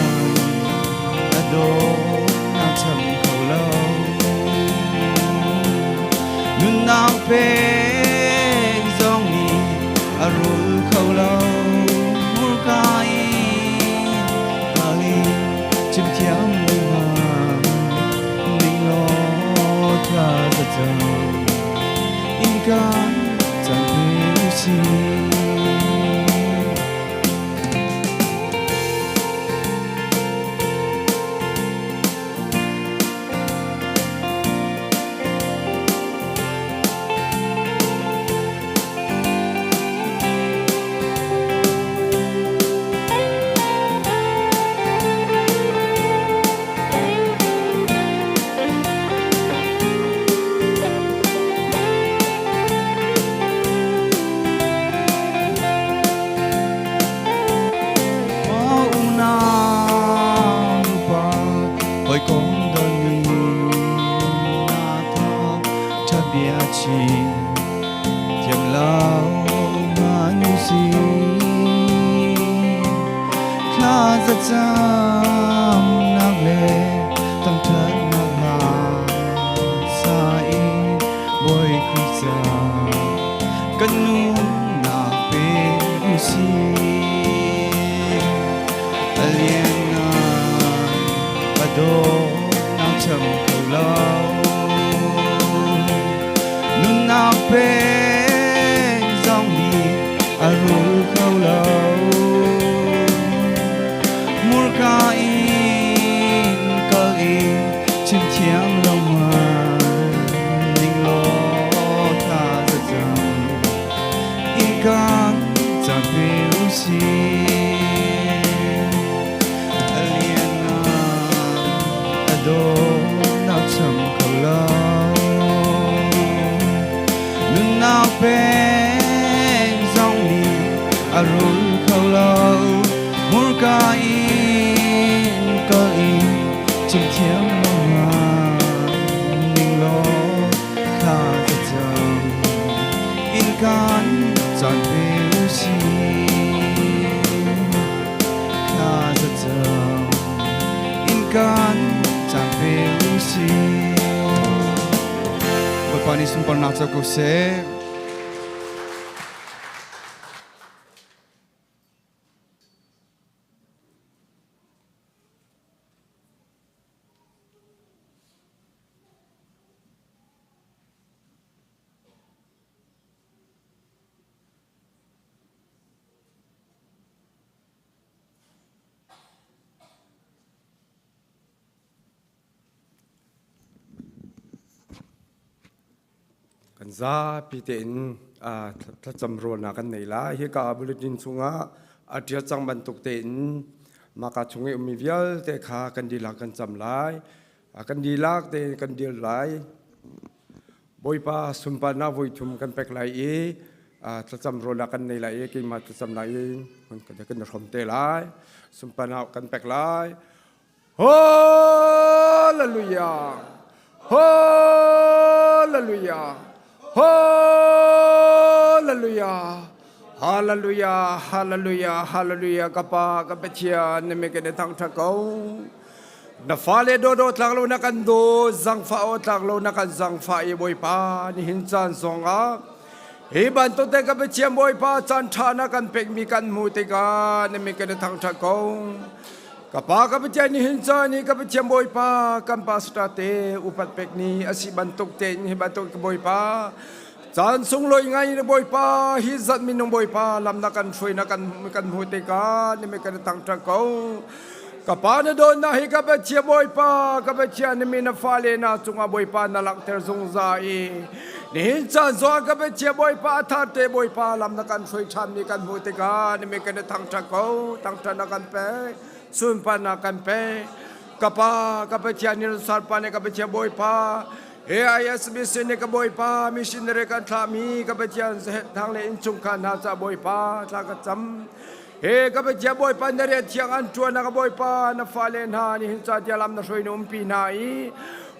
a dawtnak cham kho lo. Nunnak pek zong nih a rul kho lo. Hmurka in kal in chim thiam lengmang ning law thla za cam in kan cam pe usih. Unau pa hawikom dawtmi na thaw ṭha bia chim thiam lo man si thla za cam nak le thangṭhatnak hla sa in Bawi Khrih ca kan nunnak pe usih. A lianngan a dawtnak cham ko lo. Nunnak pek zong nih a rul kho lo. Murka in kal in chim thiam lo man ning law tha za cam in kan cam pe usih. A lianngan a dawtnak cham kho lo. Nunnak pek zong nih a rul kho lo. Hmurka in kal in chim thiam lo ning law thla ka cam in kan caan pe usih. Thla za cam in kan caan pe usih. Bawipa nih sunparnak co ko seh. Kan zapi tein thlacam rawlnak kan nei lai. Hika bulletin chungah a ṭial cang bantuk tein maka chung i ummi vialte kha kan dihlak kan cam lai. Kan dihlak tein kan dir lai. Bawipa sunparnak voi thum kan pek lai i thlacam rawlnak kan nei lai i keimah thlacam lai i kan hrom te lai. Sunparnak kan pek lai. Hallelujah! Hallelujah! Hallelujah. Hallelujah, hallelujah, hallelujah. Ka pa, ka Pathian, na mi kan i thangṭhat ko. Na fale dawdawh tlak lo na kan daw, zangfah aw tlak lo na kan zangfah i Bawipa, nihin caan zongah hi bantuk te ka Pathian Bawipa caan ṭha na kan pekmi kan hmuh tikah na mi kan i thangṭhat ko. Ka pa ka Pathian nihin caan hi ka Pathian Bawipa kan pastor te upat pek ni a si bantuk tein hi bantuk ka Bawipa caan sunglawi ngai na Bawipa hi zat minung Bawipa lam na kan hruai na kan kan hmuh tikah na mi kan i thangṭhat ko. Ka pa na dawtnak hi ka Pathian Bawipa, ka Pathian na mi na fale na cungah Bawipa na langhter zungzal i nihin caan zongah ka Pathian Bawipa a thar te Bawipa lam na kan hruai ṭhanmi kan hmuh tikah na mi kan i thangṭhat ko, thangṭhat na kan pek, sunparnak kan pek. Ka pa, ka Pathian ni sarpa ne ka Pathian Bawipa, AISBC nih ka Bawipa missionary kan thlahmi ka Pathian thang le innchungkhar hna ca Bawipa thla ka cam. He ka Pathian Bawipa na rian thiang an ṭuan ka Bawipa na fale hna nihin ca tiang lam na hruai na umpi hna i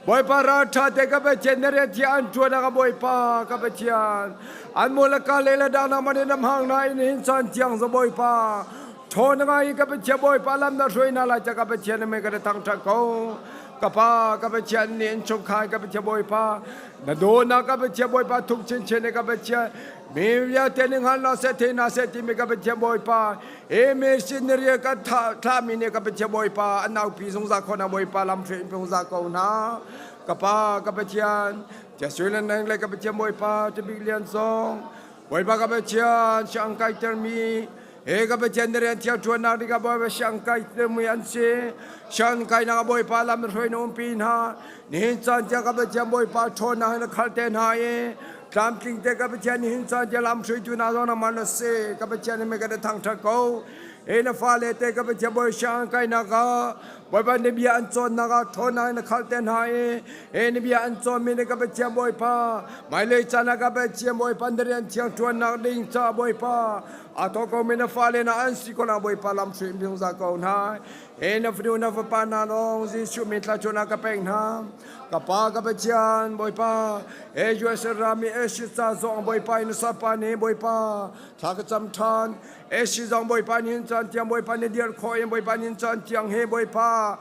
Bawipa ralṭha te ka Pathian na rian thiang an ṭuan ka Bawipa ka Pathian an mu le ka le le dang na man in am hang na i nihin caan tiang za Bawipa ṭhawn ngai ka Pathian Bawipa lam na hruai hna lai ca ka Pathian na me ka thangṭhat ko ka pa ka Pathian nih in chungkhar ka Pathian Bawipa na dawtnak ka Pathian Bawipa thuk chinchin ka Pathian Mi vialte nih hngal hna seh, thei hna seh timi ka Pathian Bawipa, hi missionary kan thlahmi nih ka Pathian Bawipa an aupi zungzal khawh hna Bawipa lam hruai in zungzal ko hna. Ka Pa, ka Pathian, Jesuh le nang le ka Pathian Bawipa, Tibik Lian zong, Bawipa ka Pathian, siang kaitermi, he ka Pathian na rian thiang ṭuannak dingah Bawipa siang kaitermi an si. Siang kainak ah Bawipa lam hruai na umpi hna. Nihin caan tiang ka Pathian Bawipa ṭhawnnak in na khal te hna i Tlamtling te ka Pathian nihin caan tiang lam hruaitu hna zong nangmah na si. Ka Pathian nih kan i thangṭhat ko. Hi na fale te ka Pathian Bawi siang kainak ah Bawipa na bia an cawnnak ah ṭhawnnak in na khalh te hna i hi na bia an cawnmi nih ka Pathian Bawipa hmailei caan ah ka Pathian Bawipa na rian thiang ṭuannak ding caah Bawipa aa thawk komi na fale hna an si ko na Bawipa lam hruai in zungzal ko hna. Hi na fanu na fapa hna lawng Jesuh min thluachuahnak ka pek hna. Ka pa ka Pathian Bawipa he USA ram i Asia ca zong Bawipa in sapa nih Bawipa thla ka cam ṭhan. Asia zong Bawipa nih caan tiang Bawipa nih dir khawh in Bawipa nih caan tiang he Bawipa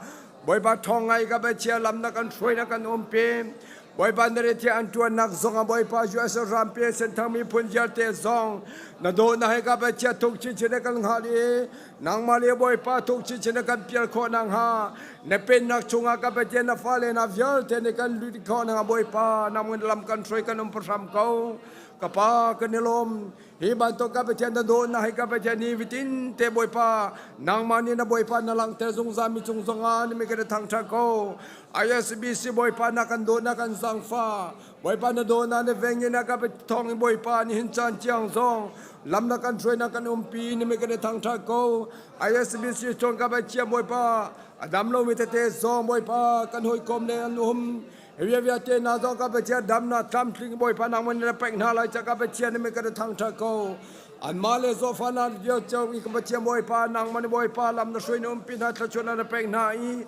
Bawipa ṭhawng ngai ka Pathian lam na kan hruai na kan umpi. Bawipa na rethei an ṭuannak zong ah Bawipa USA rampi senthang miphun vialte zong na dawtnak he ka Pathian thuk chinchin in kan hngalh i Nangmah le Bawipa thuk chinchin na kan pial khawh nakhnga na pennak chungah ka Pathian na fale hna vialte nih kan lut khawh nakhnga Bawipa nangmah lam kan hruai kan um hram ko. Ka pa kan i lawm. Hi bantuk ka Pathian na dawtnak hi ka Pathian ni vitin te Bawipa nangmah nih na Bawipa na langhter zungzal mi cung zongah na mi kan i thangṭhat ko. ISBC Bawipa na kan dawtnak kan zangfa. Bawipa na dawtnak na veng in a ka thawng in Bawipa nihin caan tiang zong lam na kan hruai na kan umpi ni mi kan i thangṭhat ko. ISBC chon ka bai chia Bawipa a dam lomi tete zong Bawipa kan hawikom le an um via via te na zong ka Pathian dam na tlamtling Bawipa nangman na pek hna lai ca ka Pathian ni mi kan i thangṭhat ko. Anmah le zawfa na dio cio i ka Pathian Bawipa nangman Bawipa lam na hruai na umpi hna thluachuah na pek hna i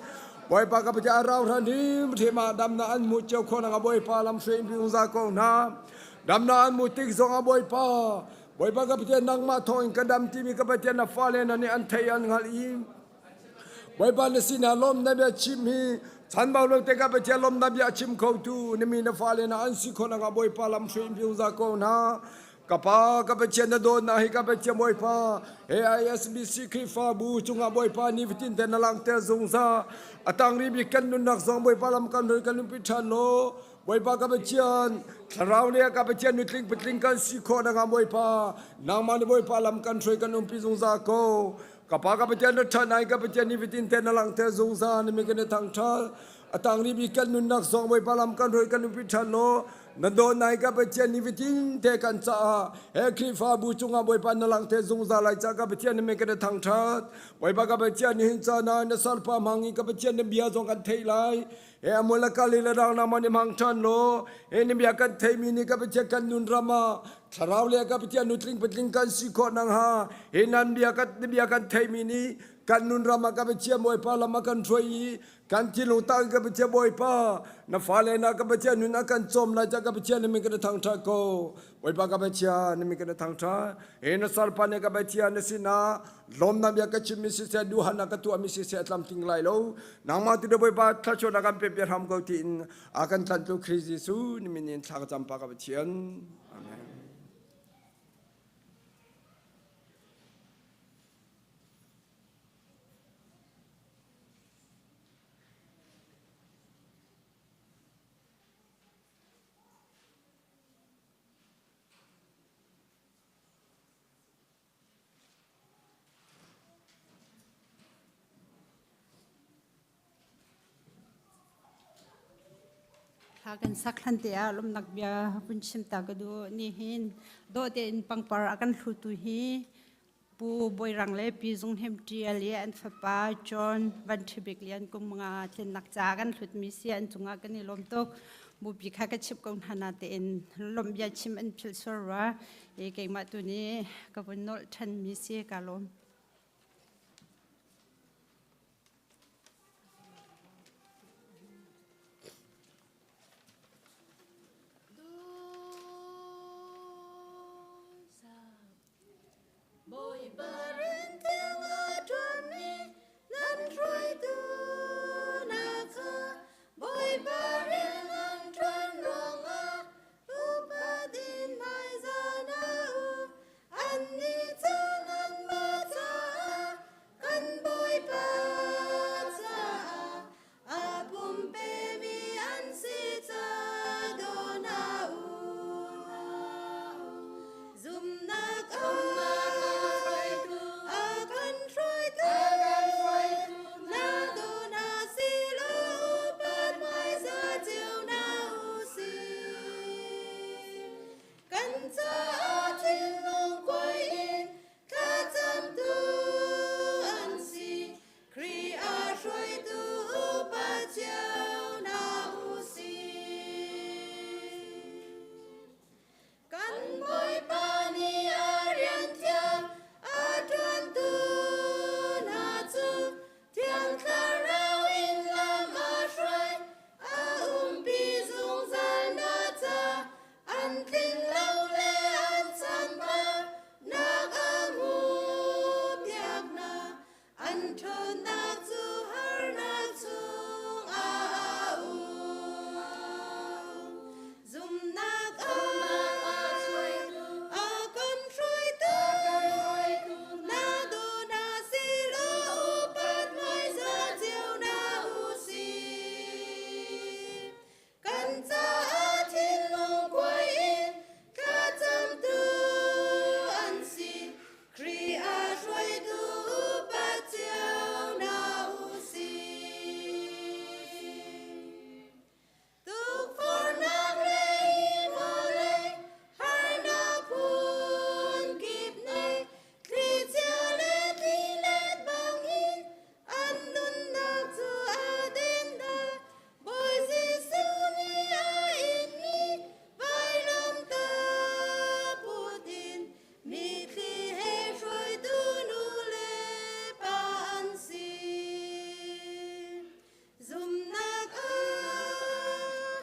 Bawipa ka Pathian rau hran hrim hrim ah damnak an hmuh cio khawh nakhnga Bawipa lam hruai in zungzal ko hna. Damnak an hmuh tik zongah Bawipa, Bawipa ka Pathian nangmah thawngin ka dam timi ka Pathian na fale hna nih an theih an hngalh i Bawipa na sinah lawmnak bia chim hi chanbau lo te ka Pathian lawmnak bia chim khotu na mi na fale hna an si khawh nakhnga Bawipa lam hruai in zungzal ko hna. Ka pa, ka Pathian na dawtnak hi ka Pathian Bawipa, AISBC Khrihfabu cungah Bawipa nifatin te na langhter zungzal. A tang rih bik kan nunnak zong Bawipa lam kan hruai kan umpi ṭhan law, Bawipa ka Pathian, thlarau le ka Pathian nutling patling kan si khawh nakhnga Bawipa, nangmah nih Bawipa lam kan hruai kan umpi zungzal ko. Ka pa ka Pathian na ṭhan ai ka Pathian nifatin te na langhter zungzal, na mi kan i thangṭhat. A tang rih bik kan nunnak zong Bawipa lam kan hruai kan umpi ṭhan law, Na dawtnak ka Pathian ni fatin te kan caah he Khrihfabu cungah Bawipa na langhter zungzal lai caah ka Pathian na min kan i thangṭhat. Bawipa ka Pathian nihin caan ah na salpa hmang in ka Pathian na bia zong kan theih lai. He amul le kal i le rang na man i hmang ṭhan law he na bia kan theihmi nih ka Pathian kan nun ram ah thlarau le ka Pathian nutling patling kan si khawh nakhnga he nan bia kan na bia kan theihmi nih. Kan nun ram ah ka Pathian Bawipa lam a kan hruai i kan thinlung tak ka Pathian Bawipa na fale na ka Pathian nun a kan cawm lai ca ka Pathian na min kan thangṭhat ko. Bawipa ka Pathian na min kan thangṭhat. He na salpa nih ka Pathian na sinah lawmnak bia ka chimmi siseh duhnak ka tuahmi siseh a tlamtling lai lo. Nangmah tu Bawipa thluachuahnak kan pe piak hram ko tiin a kan tlantu Khrih Jesuh na min in thla ka cam pa ka Pathian. Amen. Thla kan sak hlan te ah lawmnak bia vun chim ta ka duh. Nihin dawh tein pangpar a kan hlutu hi Pu Bawi Rang le Pi Zung Hnem Ṭial i an fapa John Van Ṭhibik Lian kum nga tlinnak caah kan hlutmi si an cungah kan i lawm tuk. Bupi kha ka chimh ko hna natein lawmh bia chim an philh sual rua i keimah tu nih ka vun nolh ṭhanmi si ka lawm. Bawipa riantiang a ṭuanmi nan hruaitu hna kha Bawipa rian an ṭuan ruangah upat in hmaizah hna u. Annih cu nanmah caah kan Bawipa caah aa pumpemi an si ca daw hna u. Zumhnak a kan hruaitu na daw hna silo upat hmaizah cio hna u sih. Kan caah thinlung kuai in thlacamtu an si. Khrih a hruaitu upa cio hna u sih. Kan Bawipa nih a rian thiang a ṭuantu hna cu Thiang Thlarau in lam a hruai, a umpi zungzal hna ca an tlin lo le an chambau nak a hmuhpiak hna. An ṭhawnnak cu harnak chungah a um. Zumhnak a kan hruaitu na duh na si lo upat hmaizah cio hna u sih. Kan caah thinlung kuai in thlacamtu an si. Khrih a hruaitu upat cio hna u sih. Tukforhnak le vawlei harnak phun kip nei, thlichia le thlilet bangin an nunnak cu a den dah. Bawi Jesuh nih a inmi vailamtah put in mitthli he hruaitu nu le pa an si. Zumhnak ah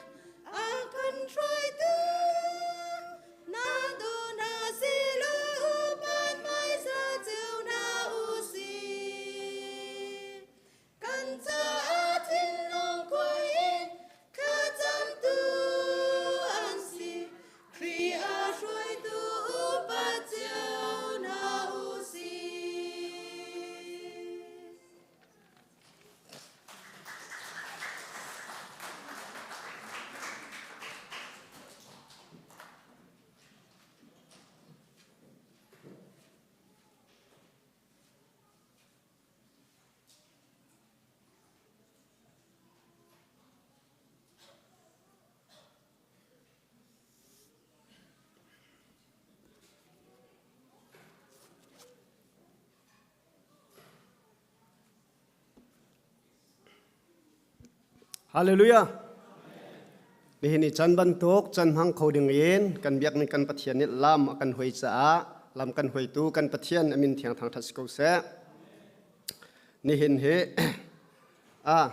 a kan hruaitu na duh na si lo upat hmaisa cio hna u sih. Kan caah thinlung khuai in thlacamtu an si. Khrih a hruaitu upat cio hna u sih. Hallelujah. Nihin i chan bantuk chan hmang kho ding in kan biakmi kan Pathian nih lam a kan hui caah lam kan huitu kan Pathian a min thiang thangṭhat si ko seh. Nihin hi a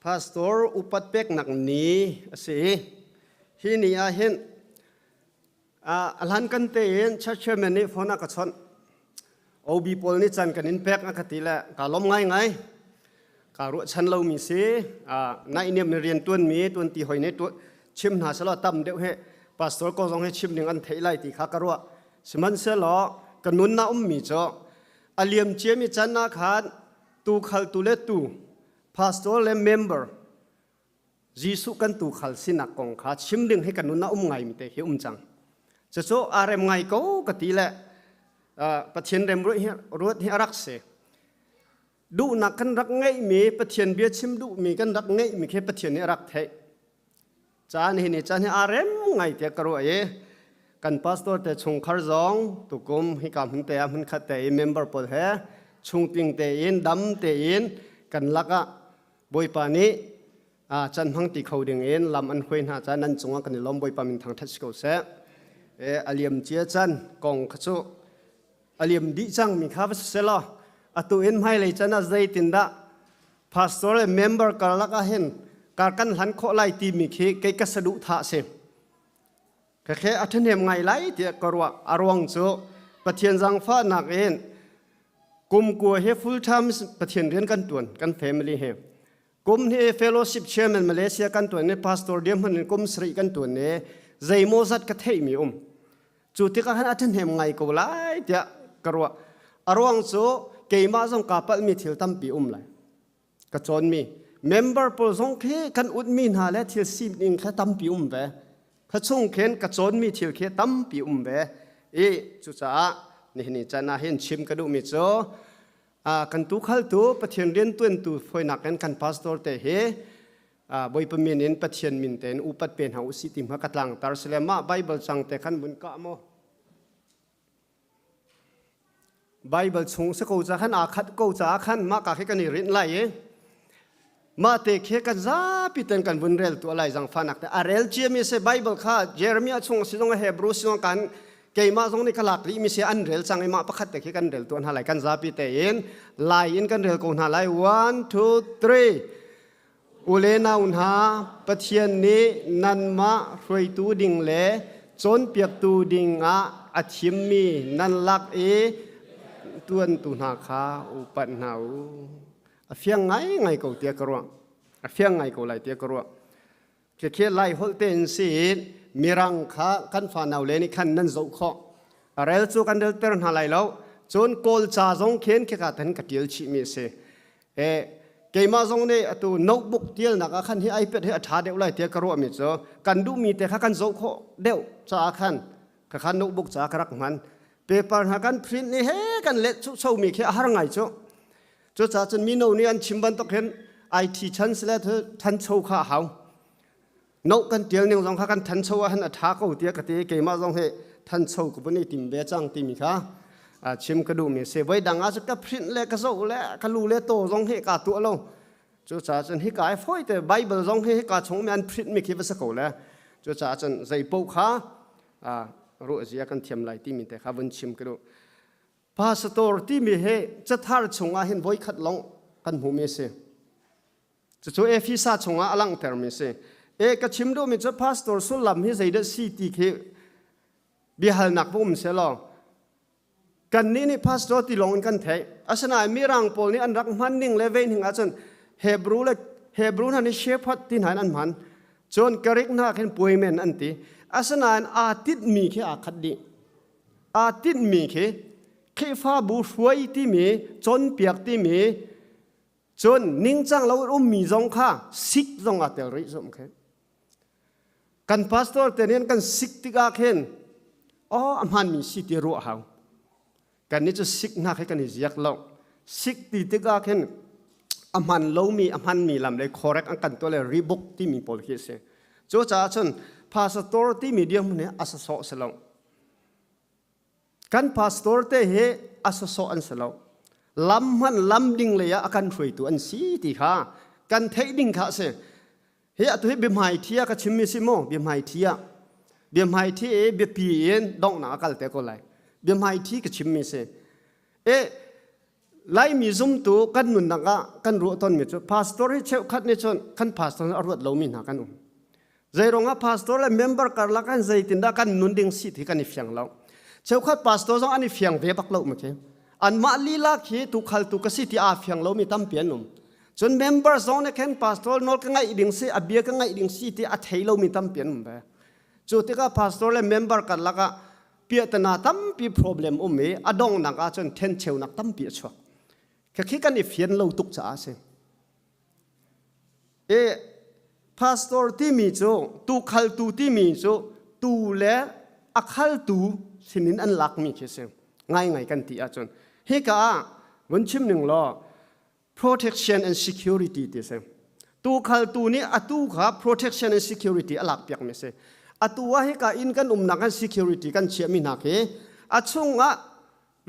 pastor upat peknak ni a si i hi ni ah hin a hlan kan tein church chairman nih phone a ka chawnh. OB pawl nih can kan in pek a ka ti le ka lawm ngaingai. Ka ruahchan lomi si. Naihniam ni rian tuanmi tuanti hoi nih chim hna selaw tam deuh he pastor ko zong he chim ding an theih lai ti kha ka ruah. Sihmanhsehlaw ka nun ah ummi cu a liam ciami can ah khan tuukhaltu le tu pastor le member Jesuh kan tuukhal sinak kong kha chim ding hi ka nun ah um ngaimi te hi um cang. Cucu aa rem ngai ko ka ti le Pathian rem ruat hi a rak si. Duhnak kan rak ngeihmi Pathian bia chim duhmi kan rak ngeihmi khi Pathian nih a rak theih. Caan hi ni caan hi aa rem ngai tiah ka ruah i kan pastor te chungkhar zong tukum hika hmun te ah hmun khat te i member pawl he chungtling tein dam tein kan lakah Bawipa nih can hmang ti kho ding in lam an hruai hna ca nan cungah kan i lawm Bawipa min thangṭhat si ko seh. E, a liam cia can kong kha cu a liam dih cang mi kha va si selaw atu in hmailei can ah zeitindah pastor le member karlak ah hin kar kan hlan khawh lai timi khi kei ka saduh thah si. Ka khe a ṭhahnem ngai lai tiah ka ruah. A ruang cu Pathian zaangfahnak in kum kua he full time Pathian rian kan ṭuan kan family he. Kum hi fellowship chairman Malaysia kan ṭuan i pastor dirhmun in kum sarih kan ṭuan i zeimaw zat ka theihmi um. Cu tikah khan a ṭhahnem ngai ko lai tiah ka ruah. A ruang cu keimah zong kaa palhmi thil tampi um lai. Ka cawnmi member pawl zong khi kan utmi hna le thil sining kha tampi um ve. Kha chung khin ka cawnmi thil khi tampi um ve. I cucaah nihin caan ah hin chim ka duhmi cu kan tuukhaltu Pathian riantuantu fawinak in kan pastor te hi Bawipa min in Pathian min tein upat pe hna usih ti hma ka tlangtar sile mah Bible cang te khan vun kah maw Bible chung si ko ca khan aa khat ko caah khan mah ka khi kan i rinh lai i mah te khi kan zapi ten kan vun rel tu lai zangfanak te a rel ciami si Bible kha Jeremiah chung si zong Hebrew si zong kan keimah zong nih ka lak rih mi si an rel cang i mah pakhat te khi kan rel tu hna lai kan zapi te in lai in kan rel ko hna lai 1 2 3 U le nau hna, Pathian nih nanmah hruaitu ding le cawnpiaktu dingah a thimmi nan lak i tuantu hna kha upat hna u. A fiang ngaingai ko tiah ka ruah. A fiang ngai ko lai tiah ka ruah. Khikhi Lai holh tein si Mirang kha kan fanau le nih khan nan zoh khawh. A rel cu kan relter hna lai lo. Cun Kawl ca zong khin khika tan ka ṭial chihmi a si. E, keimah zong nih atu notebook tialnak ah khan hi iPad hi a ṭha deuh lai tiah ka ruahmi cu kan duhmi te kha kan zoh khawh deuh caah khan ka khan notebook caah ka rak hman. Paper hna kan print ni he kan let somi khi a har ngai cu. Cucaah cun mino nih an chim bantuk hin IT chan sile thancho kha a hau. No kan tial ning zong kha kan thancho ah hin a tha ko tiah ka ti keimah zong hi thancho ka vun i tim ve cang timi kha chim ka duhmi si. Voi dang ah cu ka print le ka zoh le ka lu le taw zong hi kaa tuah lo. Cucaah cun hika i fawi te Bible zong hi hika chung mi an print mi khi va si ko le. Cucaah cun zei paoh kha ruah zia kan thiam lai timi te kha vun chim ka duh. Pastor timi hi cathar chungah hin voikhat lawng kan hmuhmi a si. Cucu Efesa chungah a langhtermi a si. E ka chim duhmi cu pastor sullam hi zeidah si ti khi biahalnak va um selaw kannih nih pastor ti lawng in kan theih. Asinain Mirang pawl nih an rak hman ning le vei ning ahcun Hebrew le Hebrew hna nih shepherd ti hna in an hman. Cun Greek hna khin puaimen an ti. Asinain aa tinhmi khi aa khat dih. Aa tinhmi khi Khrihfabu hruai timi, cawnpiak timi, cun ningcang lo in ummi zong kha sik zong aa tel rih zum khi. Kan pastor te nih an kan sik tikah khin oh a hmaanmi si ti ruah hau. Kan nih cu sik hna khi kan i ziak lo. Sik ti tikah khin a hman lomi a hmanmi lam le correct an kan tuah le rebook timi pawl khi a si. Cucaah cun pastor timi dirhmun hi a sasawh si lo. Kan pastor te hi a sawsawh an si lo. Lam hman lam ding lei ah a kan hruaitu an si ti kha kan theih ding kha a si. Hi atu hi biahmai thi ah ka chimmi si maw? Biahmai thi ah. Biahmai thi i biapi in donghnak a kal te ko lai. Biahmai thi ka chimmi si. E. Laimi zumtu kan nunnak ah kan ruah tawnmi cu pastor hi cheukhat nih cun kan pastor a ruat lomi hna kan um. Zeiruang ah pastor le member karlak an zeitindah kan nun ding si ti kan i fiang lo. Cheukhat pastor zong an i fiang ve bak lo ma khi. Anmah lila khi tukhaltu ka si ti aa fiang lomi tampi an um. Cun member zong nih khin pastor nawl ka ngaih ding si, a bia ka ngaih ding si ti a thei lomi tampi an um ve. Cu tikah pastor le member karlak ah piahtana tampi problem um i a donghnak ahcun thencheunak tampi a chuak. Khakhi kan i fian lo tuk caah a si. E pastor timi cu tukhaltu timi cu tu le a khaltu sinin an lakmi khi si. Ngaingai kan ti ahcun hika ah vun chim ning law protection and security ti si. Tukhaltu nih atu kha protection and security a lakpiak mi si. Atu ah hika inn kan umnak kan security kan chiahmi hna khi a chungah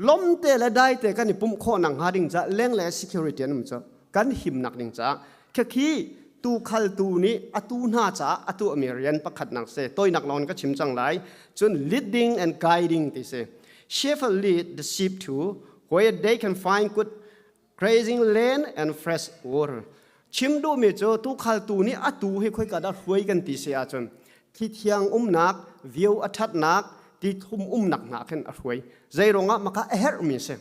lomte le daite kan i pumh khawh nak hnga ding ca leng le security an um cu kan himnak ding caah khakhi tukhaltu nih atu hna caah atu ami rian pakhat nak si toinak lawng ka chim cang lai cun leading and guiding ti si shepherd lead the sheep to where they can find good grazing land and fresh water. Chim duhmi cu tukhaltu nih atu hi khoika dah hruai kan ti si ahcun thi thiang umnak, vio a ṭhatnak, ti thum umnak hna khin a hruai. Zei ruangah maka a herhmi si.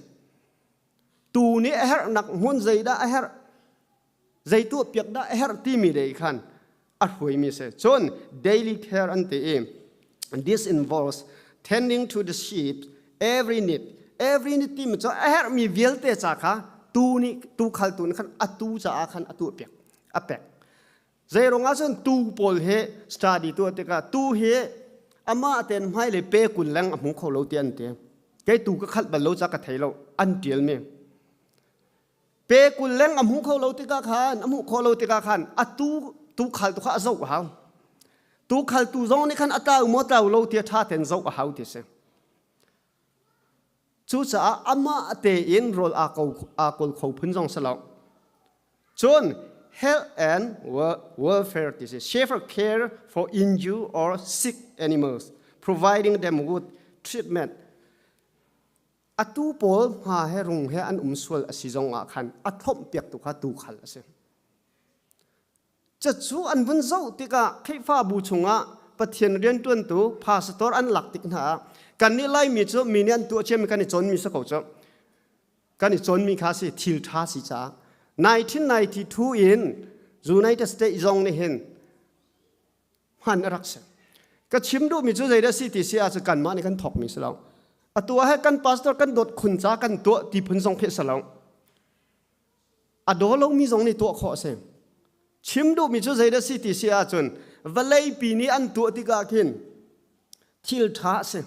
Tu nih a herhnak hmun zeidah a herh, zei tuahpiak dah a herh timi lei khan a hruaimi si. Cun daily care an ti i this involves tending to the sheep every need. Every need timi cu a herhmi vialte ca kha tu nih tu khaltu nih khan a tu caah khan a tuahpiak a pek. Zei ruangah cun tu pawl hi study tuah tikah tu hi amah ten hmailei pe kul leng a hmu kho lo ti an ti. Kei tu ka khalh bal lo ca ka thei lo an tialmi. Pe 20 leng a hmu kho lo tikah khan a hmuh khawh lo tikah khan a tu tuukhal tu kha a zoh a hau. Tuukhal tu zong nih khan a tlau maw tlau lo ti a ṭha tein zoh a hau ti a si. Cucaah amah tein rawl aa ko aa kawl kho phun zong si lo. Cun health and welfare ti si safer care for injured or sick animals providing them with treatment Atu pawl hma he rung he an um sual a si zong ah khan a thlomhpiaktu kha tuukhal a si. Cucu an vun zoh tikah Khrihfabu chungah Pathian rianṭuantu pastor an lak tik hna ah kannih Laimi cu mi nih an tuah ciami kan i cawnmi si ko cu. Kan i cawnmi kha si thil ṭha si caah 1992 in United States zong nih hin hman a rak si. Ka chim duhmi cu zeidah si ti si ahcun kanmah nih kan thawkmi si lo. Atu ah he kan pastor kan dawt khun ca kan tuah ti phun zong khi si lo. A daw lomi zong nih tuah khawh a si. Chim duhmi cu zeidah si ti si ahcun vawleipi nih an tuah tikah khin thil ṭha a si.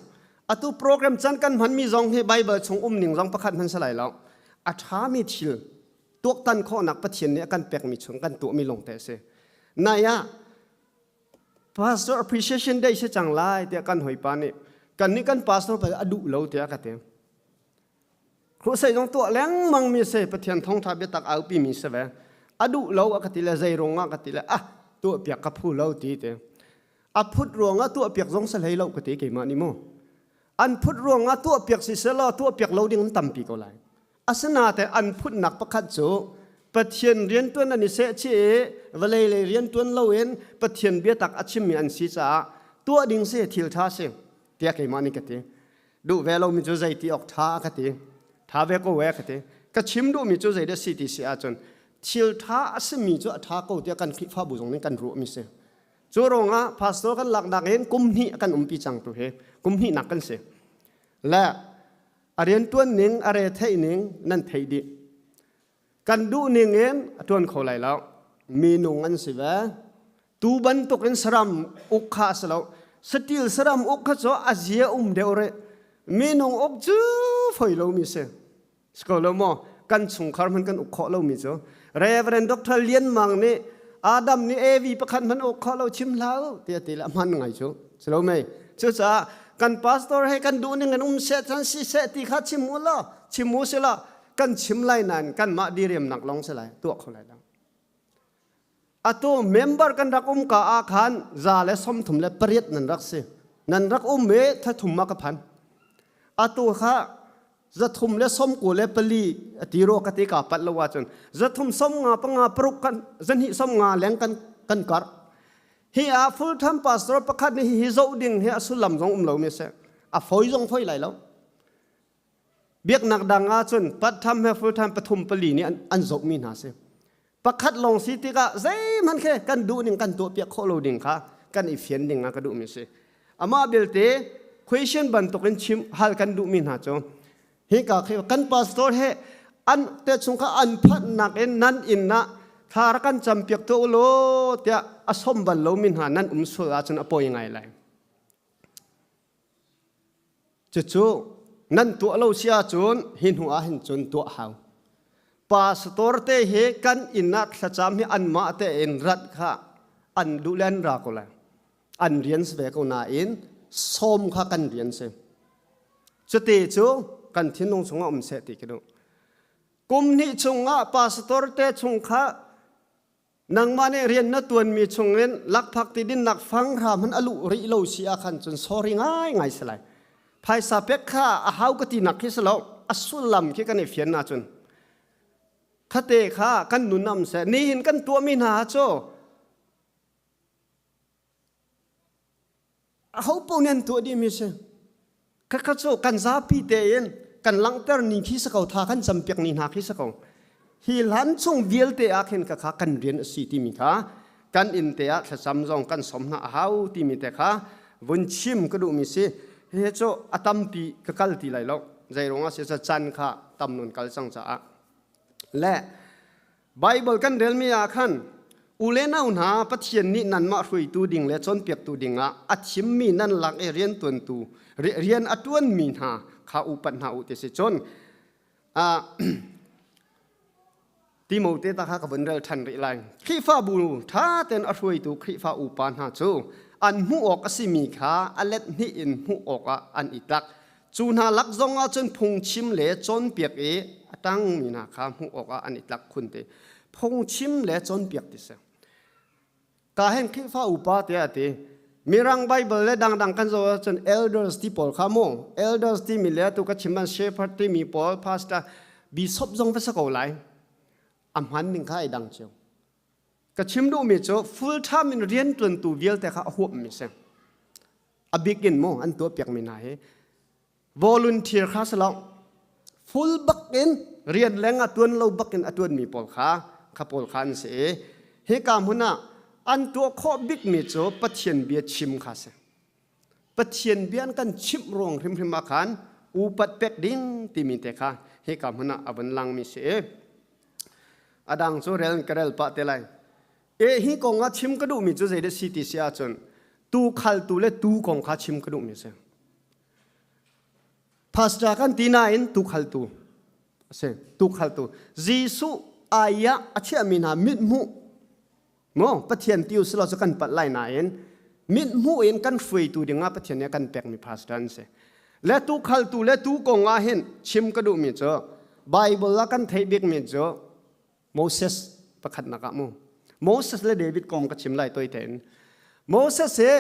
Atu program can kan hmanmi zong hi Bible chung um ning zong pakhat hman si lai lo. A ṭhami thil tuaktan khawhnak Pathian nih a kan pekmi chung kan tuahmi lawngte a si. Nai ah Pastor Appreciation Day si cang lai tiah kan hawipa nih kan nih kan pastor pa a duh lo tiah ka ti. Crusade zong tuah lengmang mi si Pathian thawngtha biatak aupi mi si ve. A duh lo a ka ti le zei ruang ah ka ti le ah tuah piak ka phu lo ti ti. A phut ruang ah tuah piak zong si hlei lo ka ti keimah nih mu. An phut ruang ah tuah piak si selaw tuah piak lo ding an tampi ko lai. Asinain an phutnak pakhat cu Pathian rianṭuan an i sehchih i vawlei lei rianṭuan loin Pathian biatak a chimmi an si caah tuah ding si thil ṭha si tiah keimah nih ka ti. Duh ve lomi cu zei ti awk ṭha a ka ti. Ṭha ve ko e ka ti. Ka chim duhmi cu zeidah si ti si ahcun thil ṭha a simi cu a ṭha ko tiah kan Khrihfabu zong nih kan ruahmi si. Cu ruangah pastor kan laknak in kum hnih a kan umpi cang tu hi kum hnihnak kan si. Le a rianṭuan ning a re theih ning nan theih dih kan duh ning in a ṭuan kho lai lo minung an si ve tu bantuk in saram uk kha a si lo satil saram uk kha cu a zia um deuh rih minung uk cu foi lomi si si ko lo maw kan chungkhar hman kan uk khawh lomi cu Reverend Dr. Lian Mang nih Adam nih Evi pakhat hman uk khawh lo chim hlah tiah ti le a hman ngai cu si lo mei cucaah kan pastor he kan duh ning in um seh chan si seh ti kha chim u law chim u si law kan chim lai nain kanmah diriamnak lawng si lai tuah kho lai lo atu member kan rak um ka ah khan 138 nan rak si nan rak um i thathum ma ka phan atu kha. 394 ati ro ka ti ka pat lo ahcun 355 paruk kan zahnih 50 leng kan kan kar. Hi ah full time pastor pakhat nih hi zoh ding hi a sullam zong um lo mi si. A foi zong foi lai lo. Biaknak dang ahcun part time he full time pathum pali nih an, an zoh mi hna si. Pakhat lawng si tikah zeihmanh khi kan duh ning kan tuah piak khawh lo ding kha kan i fian ding ah ka duh mi si. Amah belte question bantukin chim hal kan duh mi hna cu hika khi kan pastor he an te chung kha an phanhnak in nan inn ah thla rak kan campiak tuah u law tiah a som bal lomi hna nan um sual ahcun a poi ngai lai. Cucu nan tuah lo si ahcun hi hnu ah hin cun tuah hau. Pastor te hi kan inn ah thlacam hi anmah tein rat kha an duh le an ra ko lai. An rian si ve ko nain sawm kha kan rian si. Cuti cu kan thinlung chungah um seh ti ka duh. Kum hnih chungah pastor te chung kha nangmah nih rian na tuanmi chungin lakphak ti dinnak fang hram han a luh rih lo si ah khan cun sorry ngai ngai si lai. Phaisa pek kha a hau ka tinak khi si lo, a sullam khi kan i fian na cun. Khate kha kan nun am seh, nihin kan tuahmi hna cu aho paoh nih an tuah dihmi si. Khakha cu kan zapi tein kan langhter ni khi si ko tha kan campiak ni hna khi si ko. Hi hlan chung vialte ah khin ka kha kan rian a si timi kha kan inn te ah thlacam zong kan som hna a hau timi te kha vun chim ka duhmi si. Hihi cu a tampi ka kal ti lai lo. Zei ruangah si chan kha tam nun kal cang caah. Le Baibal kan relmi ah khan u le nau hna Pathian nih nanmah hruaitu ding le cawnpiaktu dingah a thimmi nan lak i riantuantu rian a ṭuanmi hna kha upat hna u ti si cun Timote ta kha ka vun rel ṭhan rih lai. Khrihfabu ṭha tein a hruaitu Khrihfa upa hna cu an hmuh awk a simi kha a let hnih in hmuh awkah an i tlak. Cu hna lak zong ah cun phungchim le cawnpiak i a tangmi hna kha hmuh awkah an i tlak khun ti. Phungchim le cawnpiak ti si. Ka hen Khrihfa upa tiah a ti. Mirang Bible le dangdang kan zoh ahcun elders ti pawl kha mu. Elders timi le atu ka chim ban shepherd timi pawl pastor bishop zong va si ko lai. A hman ning kha ai dang cio. Ka chim duhmi cu full time in rian ṭuantu vialte kha a huapmi si. A bik in mu an tuahpiakmi hna hi volunteer kha si lo full bak in rian leng a tuan lo bak in a tuanmi pawl kha kha pawl kha an si i hika hmun ah an tuah khawh bikmi cu Pathian bia chim kha si. Pathian bia an kan chimh ruang hrimhrim ah khan upat pek ding timi te kha hika hmun ah a vun langmi si i a dang cu rel ka rel pah te lai. E hi kong ah chim ka duhmi cu zeidah si ti si ahcun tu khaltu le tu kong kha chim ka duhmi a si. Pastor kan ti nain tu khaltu a si. Tu khaltu. Jesuh ai ah a chiahmi hna mithmuh maw Pathian ti usih law cu kan palh lai nain mithmuh in kan hruaitu dingah Pathian nih a kan pekmi pastor an si. Le tu khaltu le tu kong ah hin chim ka duhmi cu Bible ah kan theih bikmi cu Moses pakhatnak ah mu Moses le David kong ka chim lai toi tein Moses hi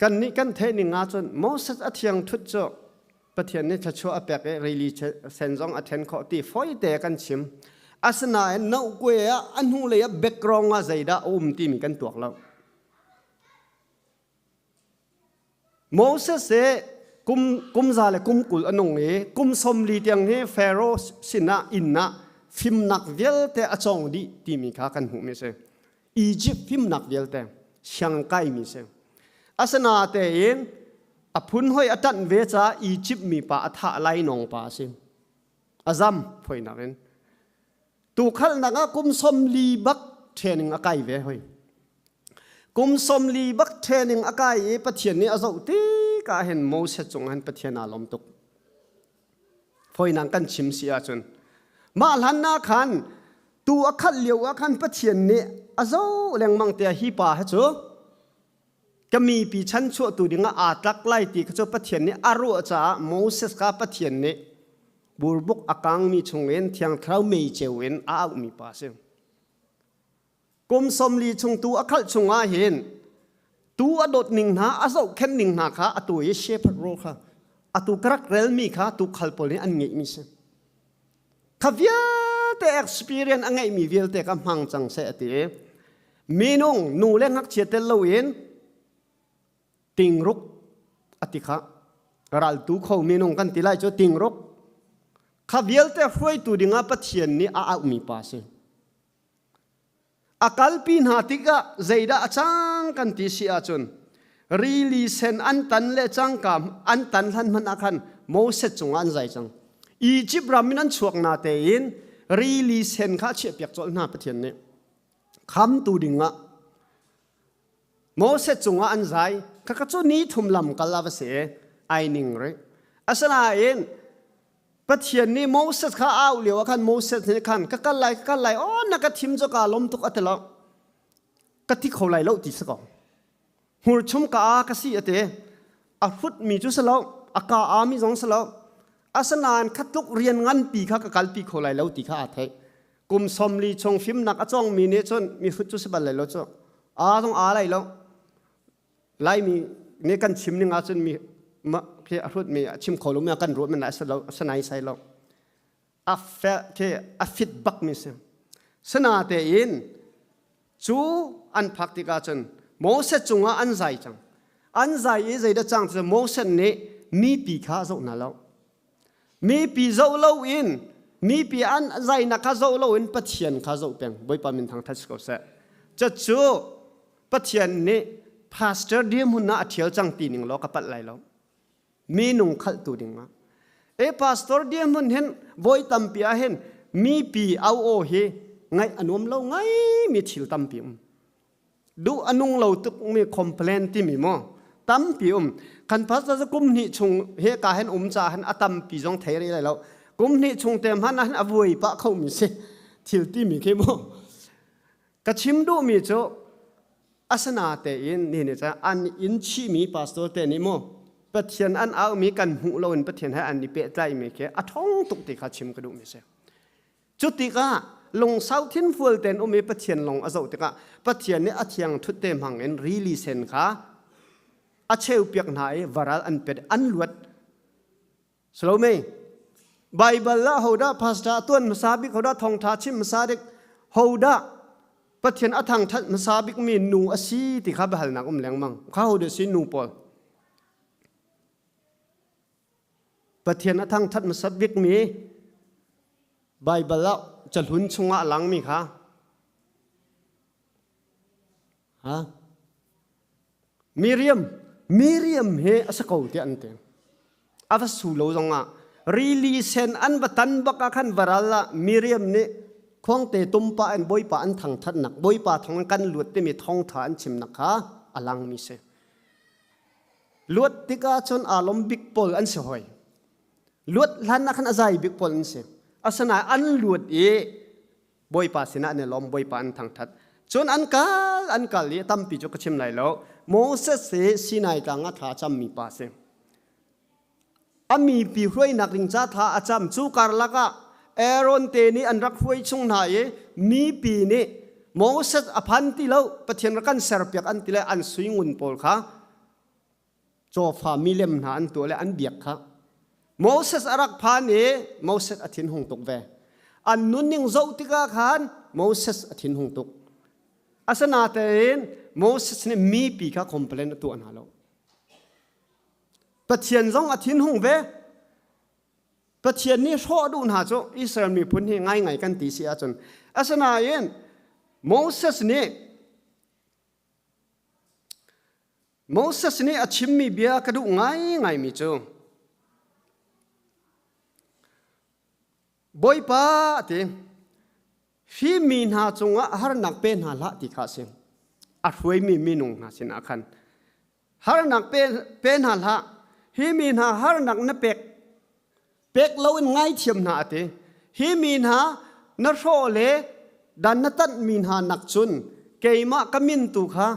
kan nih kan theih ning ahcun Moses a thiang thut cu Pathian nih thluachuah a pek i rili sen zong a then khawh ti foi te kan chim asinain nohkue ah a hnulei ah background ah zeidah a um timi kan tuak lo Moses hi kum kum za le kum 20 a nung i kum 40 tiang hi Pharaoh sinah inn ah fimnak vialte a cawng dih timi kha kan hmuhmi a si. Egypt fimnak vialte siang kaimi si. Asinatein a phun hoi a ṭanh ve caah Egypt mi pa a thah lainawng pa a si. A zam phoinak in. Tukhalnak ah kum 40 bak training a kai ve hoi. Kum 40 bak training a kai i Pathian nih a zoh tikah hin Moses cung hin Pathian aa lawm tuk. Fawinak kan chim si ahcun mah hlan ah khan tu a khalh lio ah khan Pathian nih a zoh lengmang tiah hi pa hi cu ka mipi chanchuahtu dingah aa tlak lai ti kha cu Pathian nih a ruah caah Moses kha Pathian nih burbuk a kangmi chungin Thiang Thlarau mei ceu in a auhmi pa a si. Kum 40 chung tu a khalh chungah hin tu a dawt ning hna a zohkhenh ning hna kha atu i shepherd role kha. Atu ka rak relmi kha tuukhal pawl nih an ngeihmi si. Kha vialte experience a ngeihmi vialte kha hmang cang seh a ti i minung nu le ngakchia tel loin tingruk a ti kha raltu kho minung kan ti lai cu tingruk kha vialte hruaitu dingah Pathian nih a auhmi pa si. A kalpi hna tikah zeidah a cang kan ti si ahcun rili sen an tan le cangka an tan hlan hmanh ah khan Moses cungah an zai cang. Egypt ram in an chuak na tein rili sen kha a chiahpiak colh hna Pathian nih. Khamtu dingah Moses cungah an zai. Khakha cu ni thum lam kal a va si ai ning rih. Asinain Pathian nih Moses kha a auh lio ah khan Moses nih khan ka kal lai ka kal lai aw na ka thim cu ka lawm tuk a ti lo ka ti kho lai lo ti si ko hmur chum ka a ka si a ti a hrut mi cu si lo a ka a mi zong si lo asinain kha tluk rian nganpi kha ka kalpi kho lai lo ti kha aa theih kum 40 chung fimnak a cawng mi nih cun mi hrut cu si bal lai lo cu a zong aa lai lo Laimi nih kan chim ning ahcun mi khi a hrut mi a chim kho lo mi kan ruah men lai lo sanai sai lo a fe khi a fit bak mi si sana tein cu an phak tikah cun Moses cungah an zai cang an zai i zeidah cang cu Moses nih mipi kha a zoh hna lo mipi zoh lo in mipi an zainak kha zoh lo in Pathian kha zoh peng Bawipa min thangthat si ko seh cucu Pathian nih pastor dirhmun ah a ṭhial cang ti ning law ka palh lai lo. Minung khalhtu ding ah. E pastor dirhmun hin voi tampi ah hin mipi au aw hi ngaih a nuam lo ngai mi thil tampi um. Duh a nung lo tuk mi complain timi maw tampi um. Kan pastor cu kum hnih chung he ka hen um ca han a tampi zong thei rih lai lo. Kum hnih chung te hmanh ah hin a vuai pah kho mi si. Thil timi khi mu. Ka chim duhmi cu asana tein ni nih cun an inn chihmi pastor te nih mu Pathian an aumi kan hmuh loin Pathian he an i pehtlaimi khi a ṭhawng tuk ti kha chim ka duhmi si. Cu tikah lungsau thinfual tein um i Pathian lawng a zoh tikah Pathian nih a thiang ṭhut te hmang in rili sen kha a cheupiak hna i varal an pet an luat Salome Bible ah hodah pastor tuan hmasa bik hodah thawngtha chim hmasa dik hodah Pathian a thangthat hmasa bik mi nu a si ti kha biahalnak um lengmang kha hodah si nu pawl Pathian a thangthat hmasa bik mi Bible ah cahlun chungah a langmi kha Ha? Miriam, Miriam he a si ko tiah an ti. A va su lo zongah rili sen an va tan bak ah khan varal ah Miriam nih khuangte tumpa in Bawipa an thangthatnak Bawipa thawng in kan luat timi thawngtha an chimnak kha a langmi si. Luat tikah cun aa lawm bik pawl an si hoi. Luat hlan ah khan a zai bik pawl an si. Asinain an luat i Bawipa sinah an i lawm, Bawipa an thangṭhat. Cun an kal, an kal i tampi cu ka chim lai lo. Moses hi Sinai tlang ah thla a cammi pa a si. A mipi hruainak ding ca thla a cam. Cu karlak ah Aaron te nih an rak hruai chung hna i mipi nih Moses a phan ti lo, Pathian rak kan serpiak an ti le an sui ngun pawl kha cawfa milem hna an tuah le an biak kha Moses a rak phan i Moses a thinhung tuk ve an nunning zoh tikah khan Moses a thinhung tuk asinain Moses nih mipi kha complain a tuah hna lo Pathian zong a thinhung ve Pathian nih hrawh duh hna cu Israel miphun hi ngaingai kan ti si ahcun asinain Moses nih Moses nih a chimmi bia ka duh ngaingaimi cu Bawipa a ti hi mi hna cungah harnak pe hna hlah ti kha a si a hruaimi minung hna sinah khan harnak pe, pe hna hlah hi mi hna harnak na pek pek loin ngaithiam hna a ti hi mi hna na hrawh le dan na tanhmi hna nak cun keimah ka min tu kha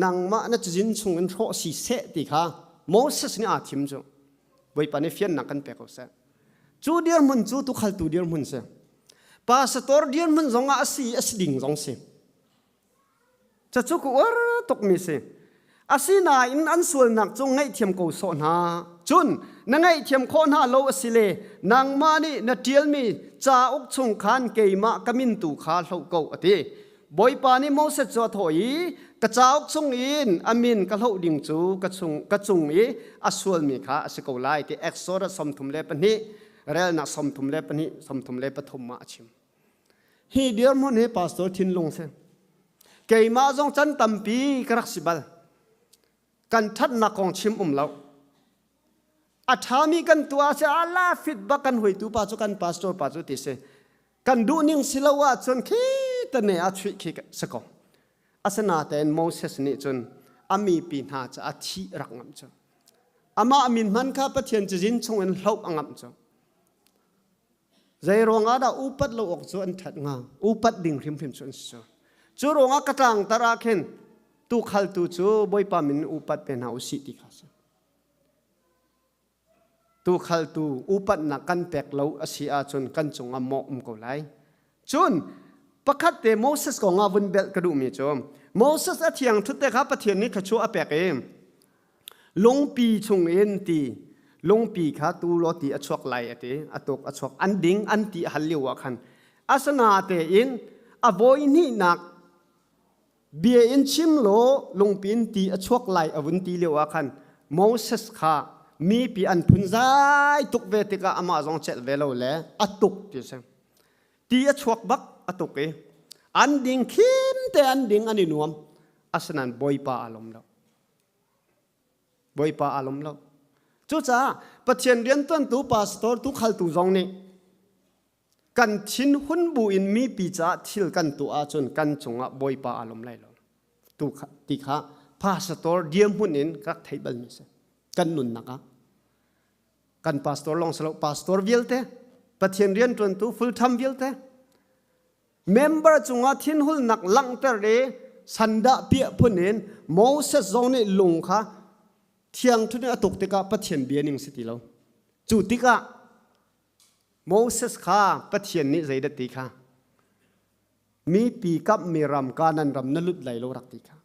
nangmah na cazin chungin hrawh si seh ti kha Moses nih aa thim cu Bawipa nih fiannak kan pek ko seh cu dirhmun cu tukhaltu dirhmun si pastor dirhmun zongah a si a si ding zong si Cacu ka uar tukmi si. Asinain an sualnak cu ngaihthiam ko sawh hna. Cun na ngaihthiam khawh hna lo a si le nangmah nih na ṭialmi cauk chung khan keimah ka min tu kha hloh ko, a ti. Bawipa nih Moses cu a thawh i, Ka cauk chungin a min ka hloh ding cu ka, chung, ka cung i a sualmi kha a si ko lai, ti Exodus 32, relnak 32, 33 ah a chim. Hi dirhmun hi pastor thinlung si. Keimah zong can tampi ka rak si bal. Kan ṭhatnak kong chim um lo. A ṭhami kan tuah si ala fit bak kan huitu pa cu kan pastor pa cu ti si. Kan duh ning si lo ahcun khi tane a chuih khi si ko. Asinain Moses nih cun a mipi hna cu a thih rak ngamh cu. Amah min hman kha Pathian cazin chungin hloh a ngamh cu. Zei ruangah dah upat lo awk cu an ṭhat hnga? Upat ding hrimhrim cu an si cu. Cu ruangah ka tlangtar ah khin tuukhaltu cu Bawipa min upat pe hna usih ti kha a si. Tuukhaltu upatnak kan pek lo a si ahcun kan cungah mawh um ko lai. Cun pakhat te Moses kong ah vun belh ka duhmi cu Moses a thiang ṭhut te kha Pathian nih thluachuah a pek i Lungpi chungin ti lungpi kha tu law ti a chuak lai a ti a tuk a chuak an ding an ti a hal lio ah khan asana tein a voi hnihnak bia in chim law lungpi in ti a chuak lai a vun ti lio ah khan Moses kha mipi an phunzai tuk ve tikah amah zong celh ve lo le a tuk ti si ti a chuak bak a tuk i an ding khim te an ding an i nuam asinain Bawipa a lawm lo Bawipa aa lawm lo. Cucaah Pathian riantuantu pastor tukhaltu zong nih kan thinhun bu in mipi caah thil kan tuah ahcun kan cungah Bawipa aa lawm lai lo. Tu kha, ti kha pastor dirhmun in rak theih balmi si. Kan nunnak ah. Kan pastor lawng si lo, pastor vialte, Pathian riantuantu full time vialte, Member cungah thinhulnak langhter i sandah piah phun in Moses zong nih lung kha thiangṭhunh in a tuk tikah Pathian bia ning si ti lo. Cu tikah Moses kha Pathian nih zeidah ti kha mipi kamhmi ram Kanaan ram na lut lai lo rak ti kha.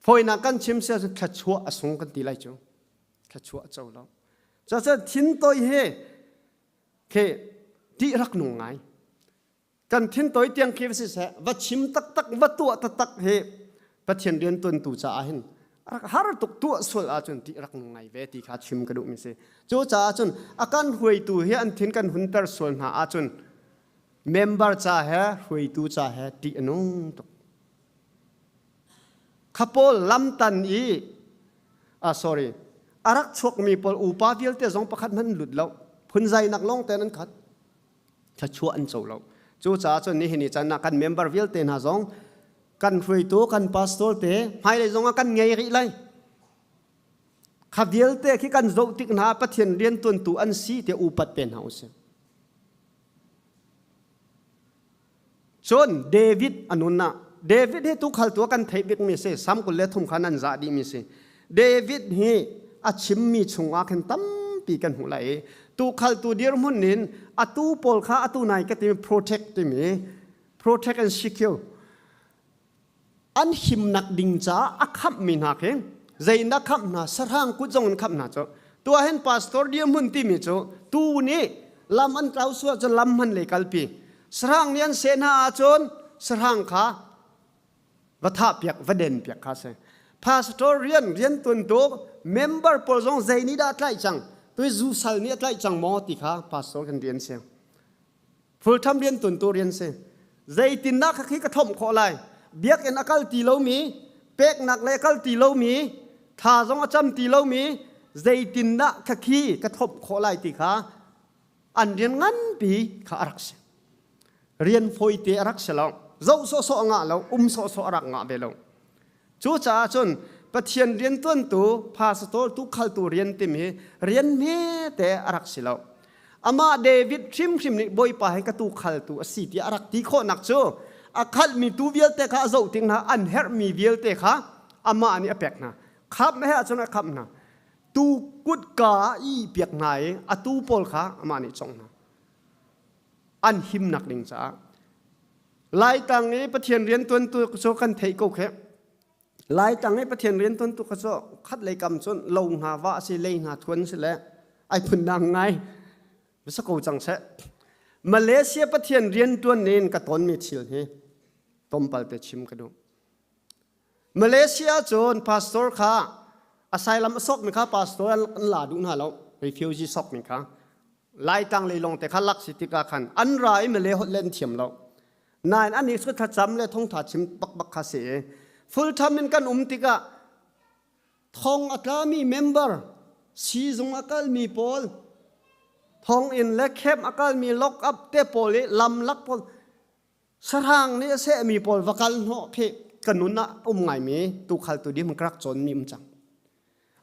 Fawinak kan chim si ahcun thluachuah a sung kan ti lai cu. Thluachuah a co lo. Cucaah thin toi he khi tih rak nung ngai kan thin toi tiang khi va siseh va chim taktak va tuah taktak hi Pathian rian tuantu caah hin rak har tuk tuah sual ahcun tih rak nung ngai ve ti kha chim ka duhmi si cu caah cun a kan hruaitu hi an thin kan hunter sual hna ahcun member ca he hruaitu ca he tih a nung tuk Kha pawl lamtan i ah sorry a rak chuakmi pawl upa vialte zong pakhat hmanh lut lo phunzainak lawng ten an khat thluachuah an co lo cucaah cun nihin ni caan ah kan member vialte hna zong kan hruaitu kan pastor te hmailei zong ah kan ngei rih lai kha vialte khi kan zoh tik hna Pathian riantuantu an si te upat pe hna usih Cun David a nun ah David hi tukhaltu a kan theih bikmi si Sam 23 khan an zah dihmi si. David hi a chimmi chungah khin tampi kan hmuh lai i tukhaltu dirhmun in atu pawl kha atu nai ka timi protect timi protect and secure an himnak ding caah a khamhmi hna khi zeiin a khamh hna sahrang kut zong in khamh hna cu tuah hin pastor dirhmun timi cu tu nih lam an tlau sual cun lam hman lei kalpi sahrang nih an seh hna ahcun sahrang kha va thah piak va den piak kha si pastor rian rian tuan tu member pawl zong zei nih dah tlaih cang tui zu sal nih a tlaih cang maw ti kha pastor kan rian si Full-time rian tuantu rian si. Zeitindah kha khi ka thomh khawh lai? Biakinn a kal ti lomi, peknak le kal ti lomi, thla zong a cam ti lomi, zeitindah kha khi ka thomh khawh lai ti kha an rian nganpi kha a rak si. Rian fawite a rak si lo. Zoh sawhsawh a ngah lo, um sawhsawh a rak ngah ve lo. Cucaah cun Pathian riantuantu, pastor tukhaltu rian timi rian hmete a rak si lo. Amah David hrimhrim nih Bawipa hi ka tukhaltu a si tiah a rak ti khawhnak cu a khalhmi tuu vialte kha a zoh tik hna an herhmi vialte kha amah nih a pek hna. Khamh he ahcun a khamh hna. Tu kutka a ih piak hna i a tuu pawl kha amah nih congh hna. An himnak ding caah Laitlang i Pathian riantuantu cu kan theih ko kheh. Laitlang i Pathian rian tuan tu kha cu khat lei kam cun lo hna va si lei hna thuan si le ai phundang ngai bisa ko cang seh. Malaysia Pathian rian tuan in ka tonmi thil hi tompal te chim ka duh. Malaysia cun pastor kha asylum a sokmi kha pastor an la duh hna lo refugee sokmi kha Laitlang lei lawng te kha lak si tikah khan an ra i Malay holh le an thiam lo. Nain anih cu thlacam le thongtha chim bakbak kha si i full time in kan um tikah thong a tlami member siizung a kalmi pawl thonginn le camp a kalmi lock up te pawl i lam lak pawl sahrang nih a sehmi pawl va kal hnawh khi ka nun ah um ngaimi tuukhal tu ding ka rak cawnmi um cang.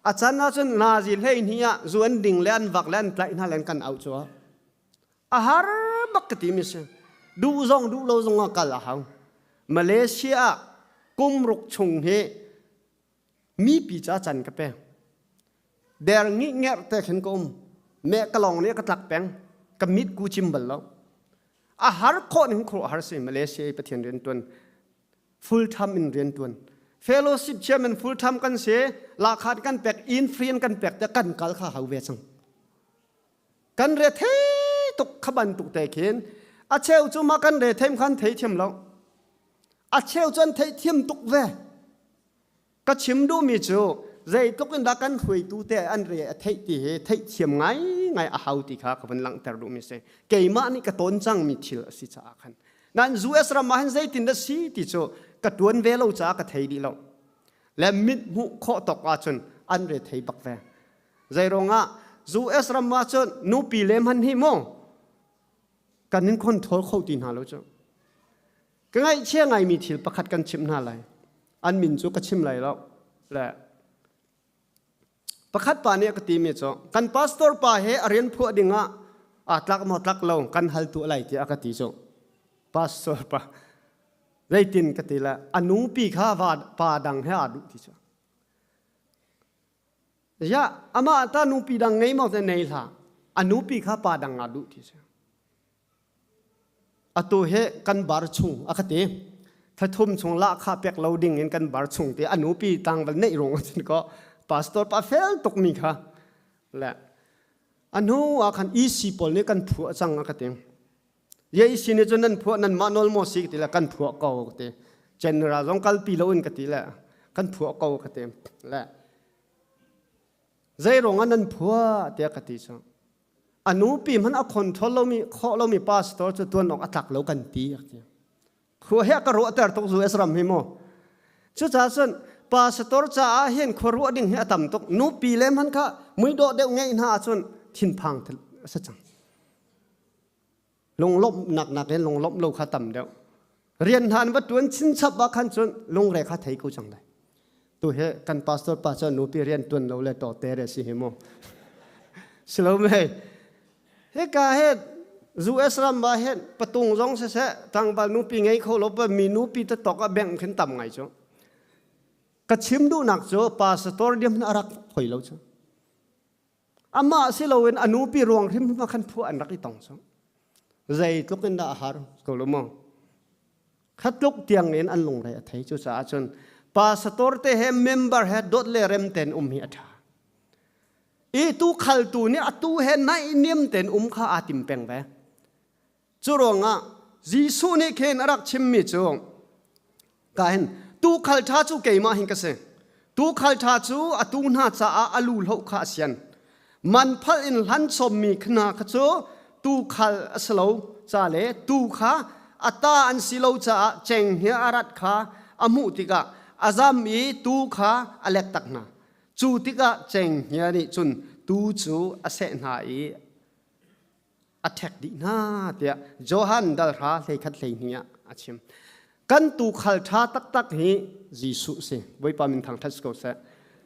A can ahcun nazi 12 ah zu an ding le an vak le an tlaih hna le an kan auh cu a har bak ka timi si. Duh zong duh lo zong ah kal a hau. Malaysia ah kum ruk chung hi mipi ca can ka pe. Der ngi ngerh te khin ka um. Meh ka lawng nih ka tlak peng. Ka mit ku cim bal lo. A har khawh ning khawh har si Malaysia i Pathian rian tuan full time in rian tuan. Fellowship chairman full time kan si, lakhat kan pek, in free in kan pek te kan kal kha hau ve cang. Kan re thei tuk kha bantuk te khin a cheu cu ma kan re them khan thei thiam lo. A cheu cu an thei thiam tuk ve. Ka chim duhmi cu zeitluk in dah kan hruaitu te an re a theih ti hi theihthiam ngaingai a hau ti kha ka vun langhter duhmi si. Keimah nih ka tawn cangmi thil a si caah khan. Nain US ram ah hin zeitin dah si ti cu ka tuan ve lo caah ka thei dih lo. Le mit hmuh khawh tawk ahcun an re thei bak ve. Zeiruangah US ram ah cun nupi le hman hi mu kan in control kho ti hna lo cu. Ka ngaihchia ngaimi thil pakhat kan chimh hna lai. An min cu ka chim lai lo. Le pakhat pa nih a ka timi cu kan pastor pa he a rian phuah ding ah aa tlak maw tlak lo kan hal tuah lai tiah a ka ti cu. Pastor pa zeitin ka ti le a nupi kha va pa dang he aa duh ti cu. Ya amah ta nupi dang ngei maw te nei hlah. A nupi kha pa dang aa duh ti cu. Atu hi kan bar chung a ka ti. Thlathum chung lahkhah pek lo ding in kan bar chung ti a nupi tlangval neih ruang ah ko pastor pa fel tuk mi kha le a hnu ah khan EC pawl nih kan phuah cang a ka ti. Ye EC nih cun nan phuah nan mah nawl maw si ka ti le kan phuah ko ka ti. General zong kalpi lo in ka ti le kan phuah ko ka ti. Le zei ruang ah nan phuah tiah ka ti cu. A nupi hmanh a control lomi khawh lomi pastor cu tuan awk a tlak lo kan ti a ti. Khua he ka ruahter tuk US ram hi mu. Cucaah cun pastor caah hin khua ruah ding hi a tam tuk. Nupi le hmanh kha muidawh deuh ngeih hna ahcun thinphang a si cang. Lunglawmhnak nakin lunglawmh lo kha tam deuh. Rian hna an va tuan chinchap ah khan cun lungre kha thei ko cang lai. Tu he kan pastor pa cu nupi rian tuan lo le to te re si hi mu. Silo mei. Hika he US ram ah hin patung zong siseh tlangval nupi ngei kho lo pa mi nupi te tok ah beng khin tam ngai cu. Ka chim duhnak cu pastor diam a rak hoi lo cu. Amah si loin a nupi ruang hrimhrim ah khan phuah an rak i tong cu. Zeitluk in dah a har ko lo maw? Kha tluk tiang in an lungre a thei. Cucaah cun pastor te he member he dawt le rem ten um hi a ṭha. I tu khaltu nih atu he naihniam ten um kha aa tim peng ve. Cu ruangah Jesuh nih khin a rak chimmi cu ka hin tuukhal ṭha cu keimah hin ka si. Tuukhal ṭha cu a tuu hna caah a lu hloh kha a sian. Man phalh in hlan chommi hna kha cu tuukhal a si lo ca le tuu kha a ta an si lo caah cenghngia a rat kha a hmuh tikah a zam i tuu kha a lektak hna. Cu tikah cenghngia nih cun tuu cu a seh hna i a ṭhek dih hna tiah Johan dal hra 11 12 ah a chim. Kan tuukhal ṭha taktak hi Jesuh si. Bawipa min thangṭhat si ko seh.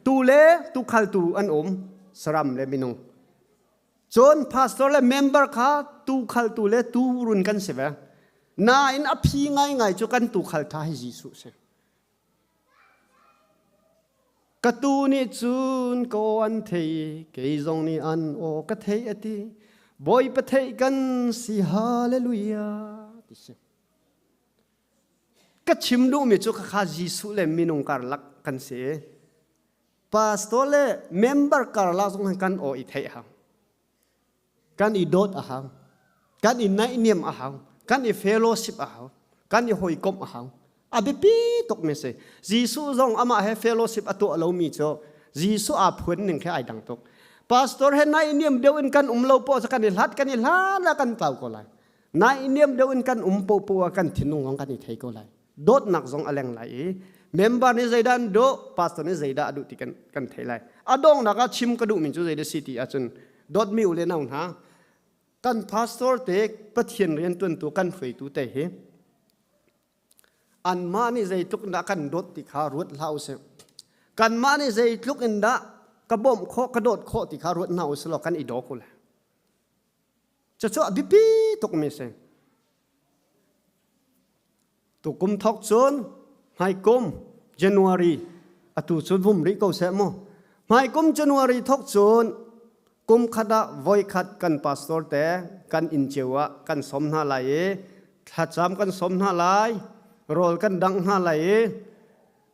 Tu le tuukhaltu an um, saram le minung. Cun pastor le member kha tuukhaltu le tuurun kan si ve. Nain a phi ngaingai cu kan tuukhal ṭha hi Jesuh si. Ka tuu nih cun ka aw an thei i kei zong nih an aw ka theih a ti. Bawipa theih kan si hallelujah ti si. Ka chim duhmi cu khakha Jesuh le minung karlak kan si. Pastor le member karlak zong hin kan aw i theih hau. Kan i dawt a hau. Kan i naihniam a hau. Kan i fellowship a hau. Kan i hawikomh a hau. A biapi tuk mi si. Jesuh zong amah he fellowship a tuah lomi cu Jesuh aa phuan ning he ai dang tuk. Pastor he naihniam deuh in kan um lo poah cu kan i hlat kan i hlat la kan tlau ko lai. Naihniam deuh in kan um poah kan thinlung zong kan i thei ko lai. Dawtnak zong a leng lai i member nih zeidah an duh, pastor nih zeidah a duh ti kan kan thei lai. A donghnak ah chim ka duhmi cu zeidah si ti ahcun dawtmi u le nau hna kan pastor te Pathian riantuantu kan hruaitu te hi anmah nih zeitluk in dah kan dawt ti kha ruat hlah usih. Kanmah nih zeitluk in dah ka bawmh khawh ka dawt khawh ti kha ruat hna usih law kan i daw ko lai. Cucu a biapi tukmi a si. Tukum thawk cun hmaikum January atu cun vum rih ko seh mu. Hmaikum January thawk cun kum khat ah voikhat kan pastor te kan inn cio ah kan sawm hna lai i thlacam kan sawm hna lai, rawl kan dangh hna lai i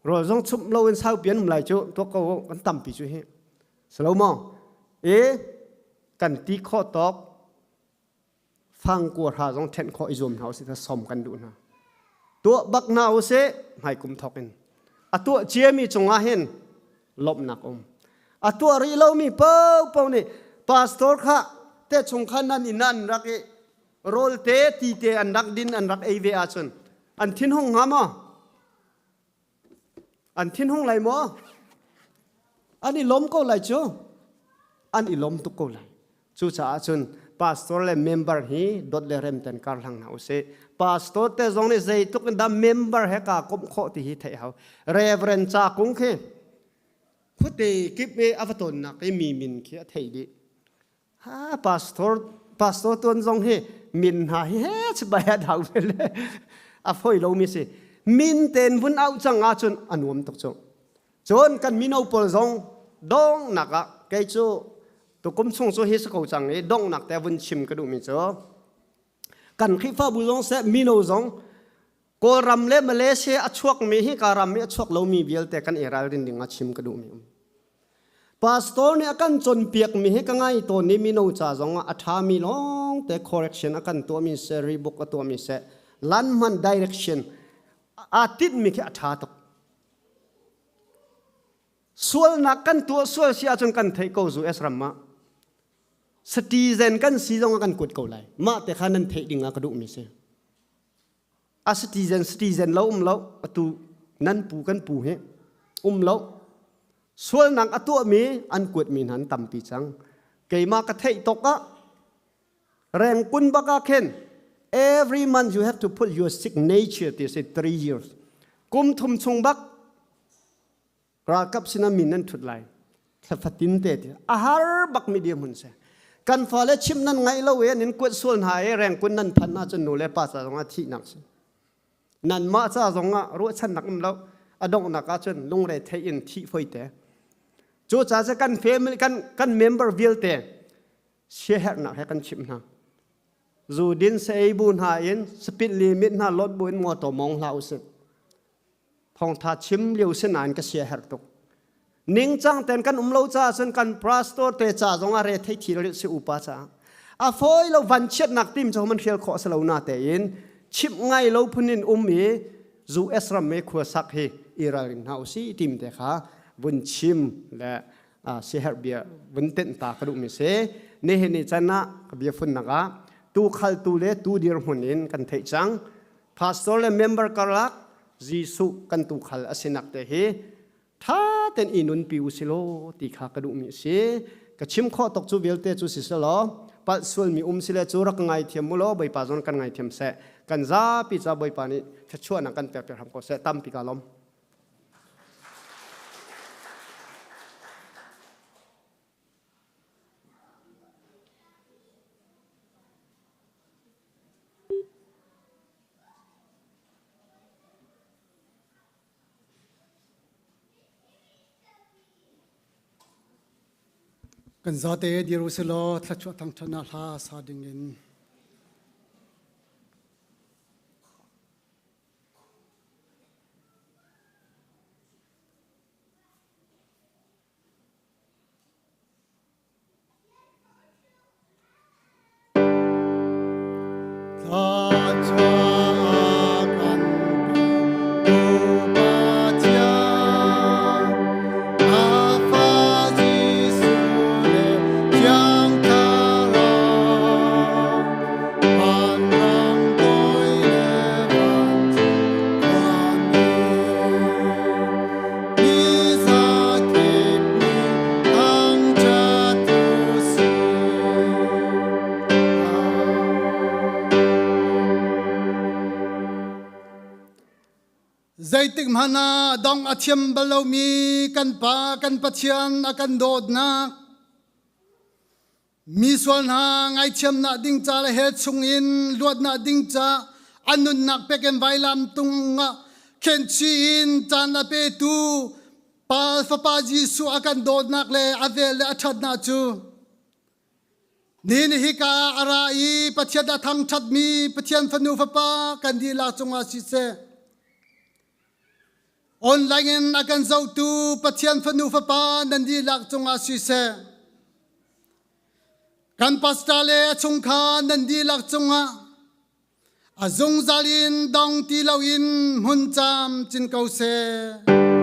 rawl zong chumh loin saupi an um lai cu tuak ko kan tampi cu hi. Silo maw? I kan ti khawh tawk fang kua hra zong ṭhenh khawh i zuam hna usih ta som kan duh hna. Tuah bak hna usih hmaikum thawk in. A tuah ciami cungah hin lawmhnak um. A tuah rih lomi paohpaoh nih pastor kha te chung khan nan inn an rak i rawl te ti te an rak din an rak ei ve ahcun an thinhung hnga maw? An thinhung lai maw? An i lawm ko lai cu. An i lawm tuk ko lai. Cucaah cun pastor le member hi dawt le rem ten kar hlang hna usih. Pastor te zong nih zeitluk in dah member he kaa komh khawh ti hi theih hau. Reverend Ca Kung khi khuate kip i a va tonnak i mi min khi a thei dih. Ha pastor pastor tuan zong hi min hna hi he chibai a dau ve le a foi lo mi si. Min ten vun au cang ahcun a nuam tuk cu. Cun kan mino pawl zong donghnak ah kei cu tukum chung cu hi si ko cang i donghnak te vun chim ka duhmi cu kan Khrihfabu zong seh mino zong Kawlram le Malaysia a chuakmi hi ka ram i a chuak lomi vialte kan i ralrin ding ah chim ka duhmi um. Pastor nih a kan cawnpiakmi hi ka ngai tawn i mino ca zong ah a ṭhami lawng te correction a kan tuahmi seh rebook a tuahmi seh lan hman direction aa tinhmi khi a ṭha tuk. Sualnak kan tuah sual si ahcun kan theih ko US ram ah. Citizen kan si zong ah kan kuat ko lai. Mah te kha nan theih ding ah ka duhmi si. A citizen citizen lo um lo atu nan pu kan pu hi um lo. Sualnak a tuahmi an kuatmi hna an tampi cang. Keimah ka theih tawk ah rengkun bak ah khin every month you have to put your signature ti si 3 years. Kum thum chung bak ralkap sinah min nan thut lai thlafatin te ti a har bak mi dirhmun si kan fale chim nan ngaih lo e nin kuat sual hna e rengkun nan phan ahcun nu le pa ca zongah thihnak si nan mah ca zongah ruahchannak um lo a donghnak ahcun lungre thei in thih foi te cu ca cu kan family kan kan member vialte siaherhnak he kan chimh hna zu din sa ei bu hna in speed limit hna lot bu in motor mong hlah usih thawngtha chim lio si nain ka sia herh tuk ningcang ten kan um lo caah cun kan pastor te ca zong ah re thei thil si upa caah a fawi lo van chiatnak tim cu man hrial khawh si lo na tein chimh ngai lo phun in um i US ram i khuasak hi i ralrin hna usi tim te kha vun chim le siherh bia vun tenh ta ka duhmi si nihin ni can ah ka bia funnak ah tu khaltu le tu dirhmun in kan theih cang pastor le member karlak Jesuh kan tuukhal a sinak te hi tha ten i nunpi u si law ti kha ka duhmi a si. Ka chim khawh tok cu vialte cu si selaw palh sualmi um si le cu rak ka ngaithiam mu law Bawipa zong kan ngaithiam seh. Kan zapi ca Bawipa nih thluachuahnak kan pek piak hram ko seh. Tampi ka lawm. Kan zate dir u silaw thluachuah thangṭhatnak hla sa dingin. Zeitik hmanh ah dong a thiam bal lomi kan Pa kan Pathian a kan dawtnak mi sual hna ngaithiamnak ding ca le hell chungin luatnak ding ca a nunnak pek in vailam tung ah khenchi in caan a petu Pa Fapa Jesuh a kan dawtnak le a vel le a ṭhatnak cu Ni hika a ra i Pathian a thangṭhatmi Pathian fanu fapa kan dihlak cungah siseh, online in a kan zohtu Pathian fanu fapa nan dihlak cungah siseh, kan pastor le a chungkhar nan dihlak cungah a zungzal in dong ti loin hmun camcin ko seh.